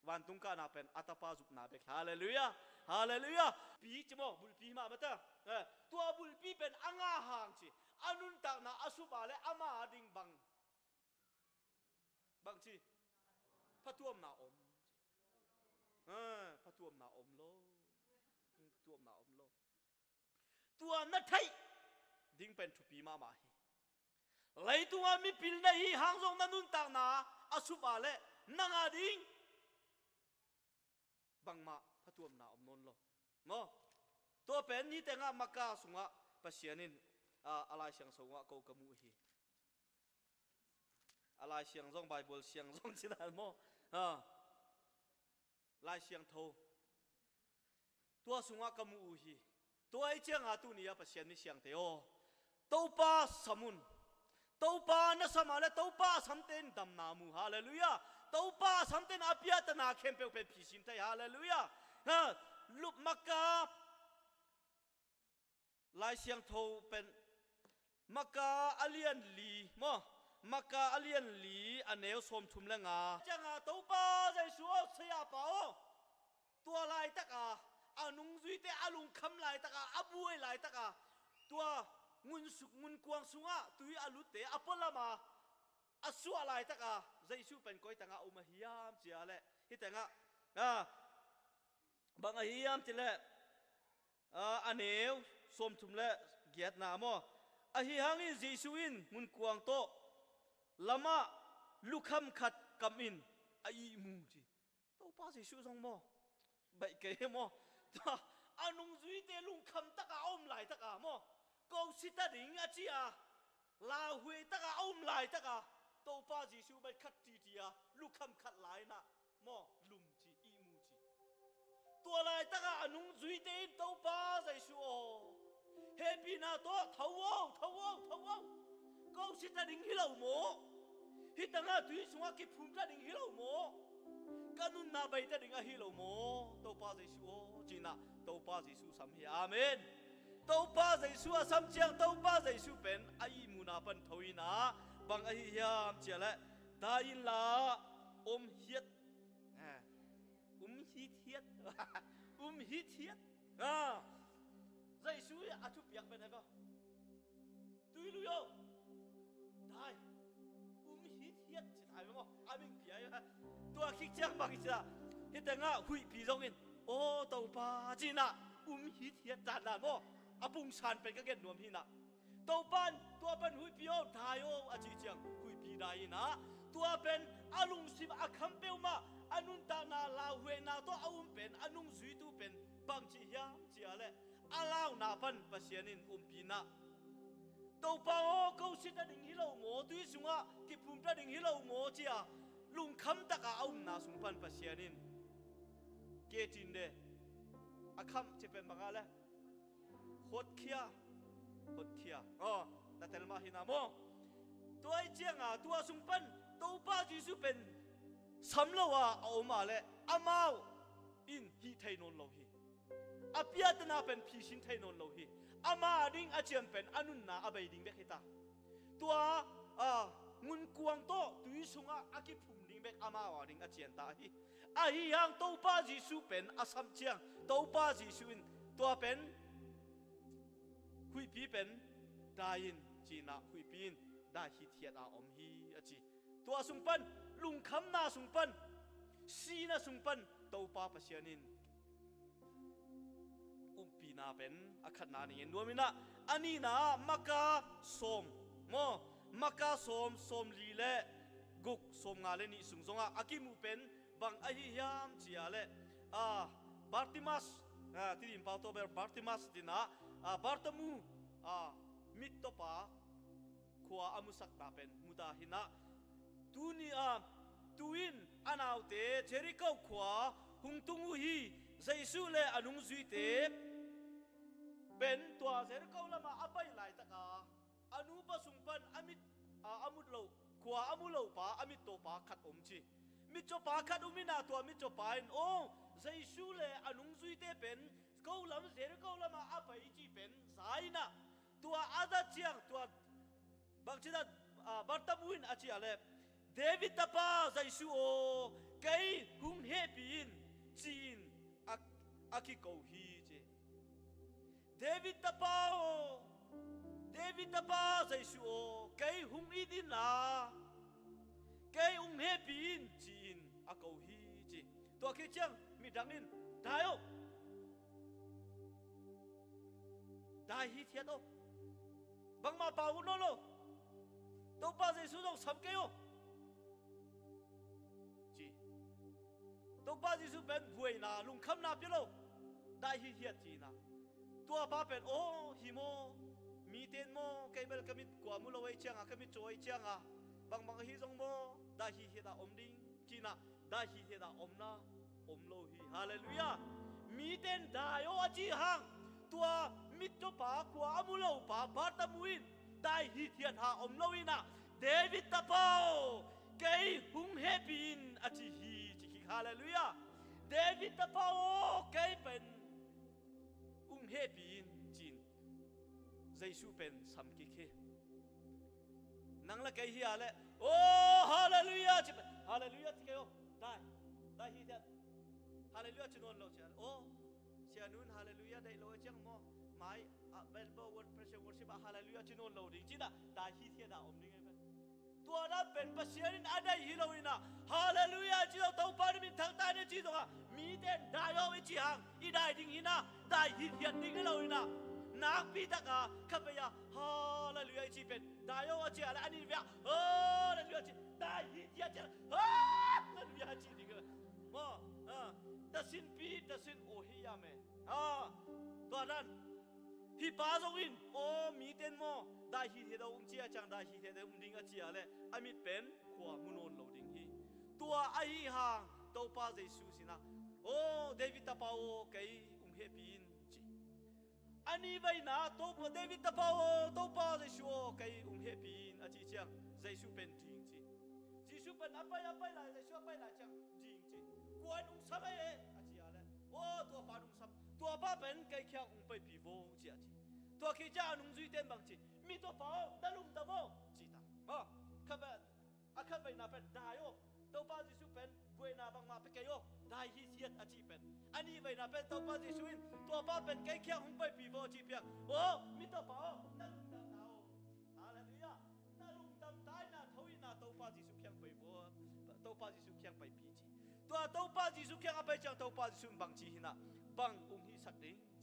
Vantung kahna pen a tapa zupna bek. Halleluiah. Halleluiah. Pi ci maw bulpi mah mata. Eh, tua bulpi pen a nga hang ci a nuntakna a supa le ama ding bang bang ci phatuamna om ci. Eh, phatuamna om lo. Phatuamna om lo. Tua na theih ding pen thupi mahmah hi. Leitungah mipil na hi hang zong na nuntakna a supa le nanga ding bangmah phatuamna om nawn lo maw? Tua pen ni tengah Maka sungah Pasian in a, a Lai Siangtho sungah ko ka mu hi. A Lai Siang zong Bible siang zong cinan maw? A Lai Siangtho tua sungah ka mu uh hi. Tua i cianga tuni a Pasian mi siangte aw Topa sam un. Topa na sama le Topa a samte in damna mu. Halleluiah. Topa a samte in a piatana khempeuh pen phisin thei. Halleluiah. Ha, lup Maka Lai Siangtho pen Maka a lian li maw? Maka a lian li a neu sawmthum le nga cianga Topa Jesu aw sayapa aw tua laitaka a nungzuite a lungkham laitaka a buai laitaka tua ngun suk ngun kuang sungah tui a lutte a pualama a suah laitaka Jesu pen koi tangah um a hiam cia leh hih tangah a bang a hiam cileh a neu sawmthum le giatna maw? Ahi hangin Jesu in ngun kuang tawh lamah lukham khat kam in a ihmu ci. Topa Jesu zong maw? Baih kei maw? A nungzuite lungkham taka a om laitaka maw? Ko sita ding a ci a lauhuai taka a om laitaka Topa Jesu baih khat titi a lukham khat laina maw lum ci ihmu ci. Tua laitaka a nungzuite in Topa Jesu aw hehpihna tawh tho aw tho aw tho aw. Ko sita ding hi lo maw? Hih tangah tui sungah kiphumta ding hi lo maw? Ka nunna baita ding ahi lo maw? Topa Jesu aw cinah Topa Jesu sam hi. Amen. Topa Jesu a sam ciang Topa Jesu pen a ihmuna pan tho inah bang ahi hiam cialeh Dai inla om hiat. Eh, um hithiat. Um hithiat. Ah. Jesu a thupiak pen ahi ko. Tui lui o. Dai. Um hithiat ci dai maw. A ming pia i. Tua khit ciang bang ci a. Hih tengah huihpi zongin, "Aw Topa," ci-in ah um hithiat dan dan maw. A pungsan pen ka gen nuam hi-in ah. Topa in tua pan huihpi aw, dai aw a cih ciang huihpi dai in ah, tua pen a lungsim a kham peuhmah, a nuntakna lauhuaina tawh a um pen, a nungzuitu pen bangci hiam cih leh, a launa pan Pasian in umpina. Topa aw, ko si ta ding hi lo maw, tui sungah kiphum ta ding hi lo maw ci-a lungkham takah a umna sung pan Pasian in ke cin de a kham ci pen bangah le, Hotkhia, hotkhia. Aw, na tel mah hi-in ah maw. Tua ahih ciangin tua sung pan Topa Jesu pen sam lo a a om a leh amau in hih thei nawn lo hi. A piatana pen phisin thei nawn lo hi. Ama ding a cian pen a nunna a bei ding bek hi ta. Tua, a, ngunkuang tawh tui sungah a kiphum ding bek amau a ding a cian ta hi. Ahi hang Topa Jesu pen a sam ciang, Topa Jesu in tua pen huihpi pen dai in ci-in ah huihpi in dai hithiat a om hi a ci. Tua sung pan, lungkhamna sung pan, sihna sung pan Topa Pasian in umpina pen a khatna ning in nuam in ah, a nihna ah Maka sawm maw, Maka sawm, sawmli le guk, sawmnga le nih sung zongah a kimu pen bang ahi hiam cih leh, a, Bartimas, a, Tedim pau tawh bel Bartimas ci-in ah, a, Bartamu, a, mittawpa khua a musakna pen mu ta hi-in ah, tuni a, tu-in a naute Jeriko khua hung tung uh hi. Jesu le a nungzuite pen tua Jeriko lamah a pai laitak a, a nupa sung pan a mit, a, a mut lo, khua a mu lo pa, a mittawpa khat om ci. Mitcawpa khat um in ah tua mitcawpa in, "Aw, Jesu le a nungzuite pen ko lam, Jeriko lamah a pai," ci pen za in ah, tua a za ciang, tua bangci dan, a, Bartamu in a cih leh, "David tapa Jesu aw, kei hung hehpih in," ci-in a, a kiko hi ci. "David tapa aw, David tapa Jesu aw, kei hung it inla, kei hung hehpih in," ci-in a ko hi ci. Tua khit ciang midang in, "Dai aw, dai hithiat aw, bangmah pau uh nawn lo, Topa Jesu zong sam kei aw," ci. Topa Jesu pen buaina, lungkhamna pia lo, dai hithiat ci-in ah. Tua pa pen, "Aw, hi maw, mite in maw, kei bel ka mit kua mu lo ahih ciangin, ka mit caw ahih ciangin, bangbang ahi zong maw, dai hithiat a om ding," ci-in ah, dai hithiat a omna om lo hi. Halleluiah. Mite in dai aw a cih hang, tua mittawpa, khua a mu lo pa Bartamu in dai hithiat a om lo in ah, "David tapa aw, kei hung hehpih in," a ci hi ci kik. Halleluiah. "David tapa aw, kei pen hung hehpih in," ci-in Jesu pen sam kik hi. Nang le kei hi a leh, "Aw, halleluiah," ci pen, "Halleluiah," ci kei aw. Dai, dai hithiat. "Halleluiah," ci nawn lo ci a leh, "Aw, sianu in halleluiah deih lo ahih ciang maw, mai, a, bel bo word, praise and worship ah halleluiah ci nawn lo ding," ci-in ah, dai hithiat a om ding ahi pen. Tua dan pen Pasian in a deih hi lo in ah, "Halleluiah," ci lo, "Topa na min thangta hen," ci zongin, mite in "Dai aw," i cih hang i dai ding hi-in ah, dai hithiat ding hi lo in ah, nakpi takin khatvei a "Halleluiah," i cih pen, "Dai aw," a cih leh a nihvei a "Halleluiah," ci, dai hithiat ci leh "Halleluiah," ci ding hi lo. Maw, a, tasinpi, tasin aw hi a me. A, tua dan. Hih pa zong in, "Aw, mite in maw, dai hithiat a om," ci a, "Ciang dai hithiat a om ding," a cih leh a mit pen khua mu nawn lo ding hi. Tua ahih hang Topa Jesu sin ah, "Aw, David tapa aw, kei hung hehpih in," ci. A nihveina, "Topa, David tapa aw, Topa Jesu aw, kei hung hehpih in," a cih ciang Jesu pen ding ci. Jesu pen a pai, a pai lai, Jesu a pai lai ciang ding ci. "Kua in hong sam ei?" a cih leh, "Aw, tua pa in hong sam, tua pa pen kei kiang hong paipih vo," ci a ci. Tua khit ciang a nungzuite in bang ci, "Mittawpa aw, na lum ta vo," ci ta. Aw, khat pen, a khat veina pen dai aw, Topa Jesuh pen buaina bangmah pia kei aw, dai hi siat a cih pen. A nih veina pen Topa Jesuh in tua pa pen kei kiang hong paipi vo a cih piang. Aw, mi tapa aw, na lungdam ta aw. Halleluiah. Na lungdam ta in na tho in na Topa Jesuh kiang pai vo. Topa Jesuh kiang paipi ci. Tua Topa Jesuh kiang a pai ciang Topa Jesuh in bang ci hi na, bang ung hisak ding ci.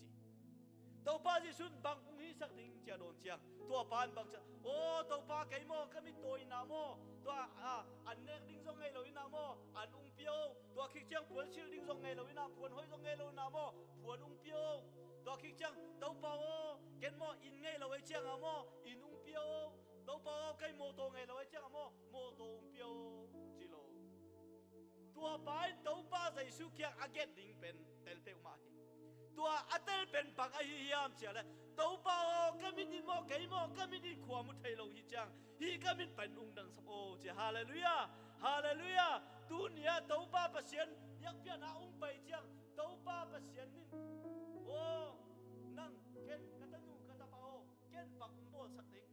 Topa Jesuh in bang ung hisak ding ci a dawn ciang, tua pa in bang ci a, aw Topa, kei maw ka mit tawi na maw, tua a, an nek ding zong ngei lo in na maw, an ung pia aw. Tua khit ciang puan silh ding zong ngei lo in na, puan hoih zong ngei lo in na maw, puan ung pia aw. Tua khit ciang Topa aw, ken maw inn ngei lo ei ciang a maw, inn ung pia aw. Topa aw, kei mawtaw ngei lo ei ciang a maw, mawtaw ung pia aw, ci lo. Tua pa in Topa Jesuh kiang a gen ding pen tel peuhmah hi. Tua a tel pen bang ahi hiam ci a leh, Topa aw, ka mit in maw, kei maw, ka mit in khua mu thei lo hi ciang, hih ka mit pen ung dang sam aw ci. Halleluiah. Halleluiah. Tuni a Topa Pasian biakpiakna ung pai ciang Topa Pasian in, aw, nang, ken, ka tanu, ka tapa aw, ken bang ung bawlsak ding,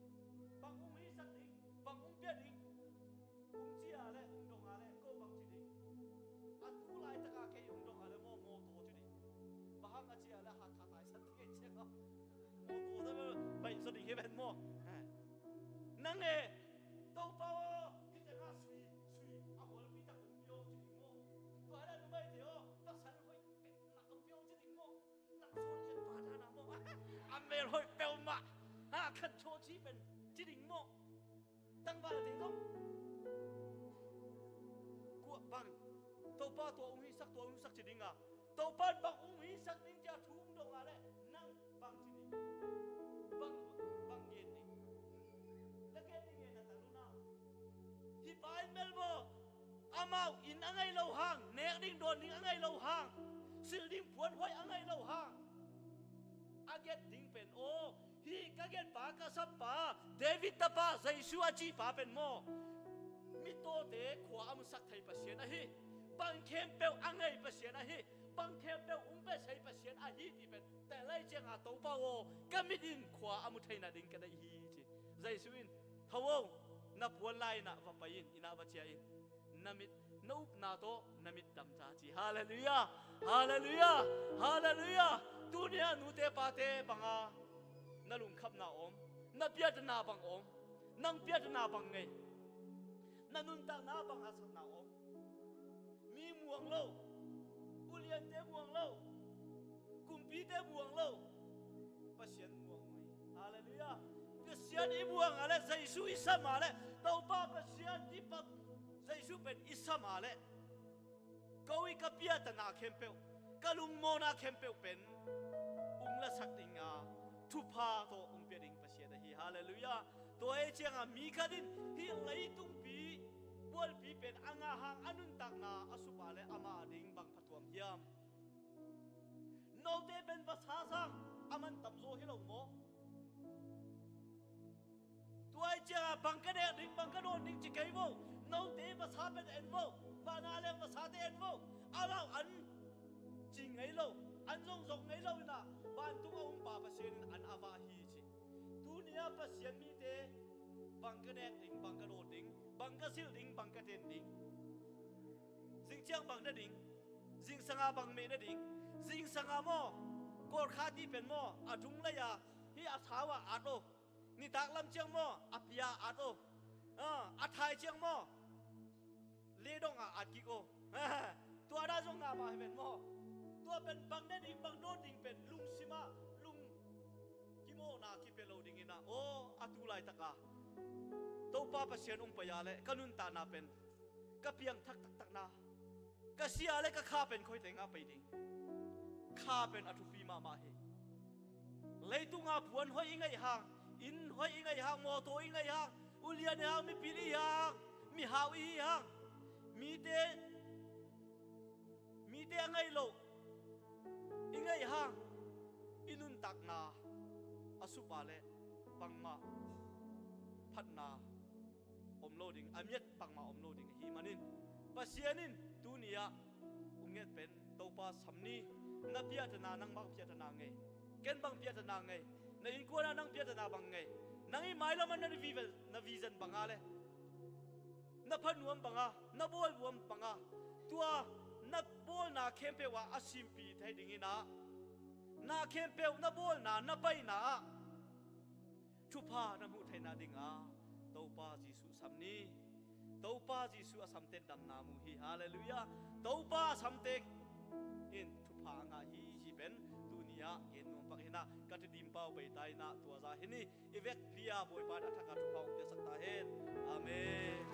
bang ung hisak ding, bang ung pia ding. Ung ci a leh, ung dong a leh, ko bang ci ding. A tu laitaka kei ung dong a leh maw, mawtaw ci ding. Bang hang a ci a leh, hak kha taisan ding ei ciang a, mawtaw ta baih zaw ding hi ven maw. Nang e, Topa aw, hih tengah sui, sui a hualpi tak ung pia aw ci ding maw. Tua leh numeite aw, pasal hoih pek nak ung pia aw ci ding maw. Nang sawn lian pa dan a maw, a mel hoih peuhmah, ha, khan chaw ci pen ci ding maw. Tangval te zong, kua bang, Topa tua ung hisak, tua ung hisak ci ding a, Topa in bang ung hisak ding ci a thu ung dong a leh, nang bang ci ding, bang, bang gen ding. Na gen ding e, na ta lo na. Hih pa in bel maw, amau inn a ngei lo hang, nek ding dawn ding a ngei lo hang, silh ding puan hoih a ngei lo hang, a gen ding pen, aw, hih ka genpa, ka sappa, David tapa, Jesuh a cihpa pen maw, mitawte khua a musak thei Pasian ahi, bang khempeuh a ngei Pasian ahi, bang khempeuh ung pia thei Pasian ahi cih pen tel lai ciang a, Topa aw, ka mit in khua a mu thei nading ka deih hi ci. Jesuh in, tho aw, na puan la in ah va pai in, inn ah va ciah in, na mit, na upna tawh na mit dam ta ci. Halleluiah. Halleluiah. Halleluiah. Tuni a nute pate bang a na lungkhamna om, na piatana bang om, nang piatana bang ngei, na nuntakna bang haksatna om. Mi muang lo, uliante muang lo, kumpite muang lo, Pasian muang uh hi. Halleluiah. Pasian i muang a leh, Jesuh i sam a leh, Topa Pasian i pap, Jesuh pen i sam a leh, ko i ka piatana khempeuh, ka lungmawhna khempeuh pen ung lasak ding a, thupha tawh ung pia ding Pasian ahi. Halleluiah. Tua ei ciang a mi khat in hih leitungpi bualpi pen a ngah hang a nuntakna a sup a leh amah a ding bang phattuam hiam? Note pen vasa sang a man tamzaw hi lo maw? Tua ei ciang a bang ka nek ding, bang ka dawn ding ci kei vo. Note vasa pen en vo. Vana leng vasate en vo. Amau an ci ngei lo, an zong zong ngei lo in ah, vantung a ung pa Pasian in an a vah hi ci. Tuni a Pasian mite, bang ka nek ding, bang ka dawn ding, bang ka silh ding, bang ka ten ding, zing ciang bang na ding, zingsang a bang meh na ding, zingsang a maw, kawlkha ti pen maw, a dung lei a, hih a sau a at lo, nitak lam ciang maw, a pia at lo, a thai ciang maw, leidong a at kik o. Tua dan zong na mah hi ven maw. Tua pen bang ne ding, bang dawn ding pen lungsim ah lung kimawhna kipia lo ding in ah, aw, a tu laitak a Topa Pasian ung pai a leh ka nuntakna pen, ka piangthak taktakna, ka si a leh ka kha pen koi teng ah pai ding? Kha pen a thupi mahmah hi. Leitung a puan hoih i ngeih hang, inn hoih i ngeih hang, mawtaw i ngeih hang, ulian i hang, mipil i hang, mihau i hi hang, mite, mite a ngeih loh i ngeih hang, i nuntakna a sup a leh bangmah phatna om lo ding, a miat bangmah om lo ding ahih manin, Pasian in tuni ah ung nget pen, Topa sam ni. Na piatana, nang bang piatana ngei, ken bang piatana ngei, na innkuan ah nang piatana bang ngei, nang i mailam ah na vision, na vision bang a leh, na pha nuam banga, na bawl nuam banga, tua na bawlna khempeuh ah a simpi thei dingin ah, na khempeuh na bawlna, na paina ah thupha na muh theihna dinga Topa Jesuh sam ni. Topa Jesuh a samten damna mu hi. Halleluiah. Topa a samte in thupha a ngah hi, hi pen tuni ah gen nuam pak hi na, ka ti dim pau bei ta hi na, tua za hi ni. I vekpi a Bawipa in a thak a thupha hong piaksak ta hen. Amen.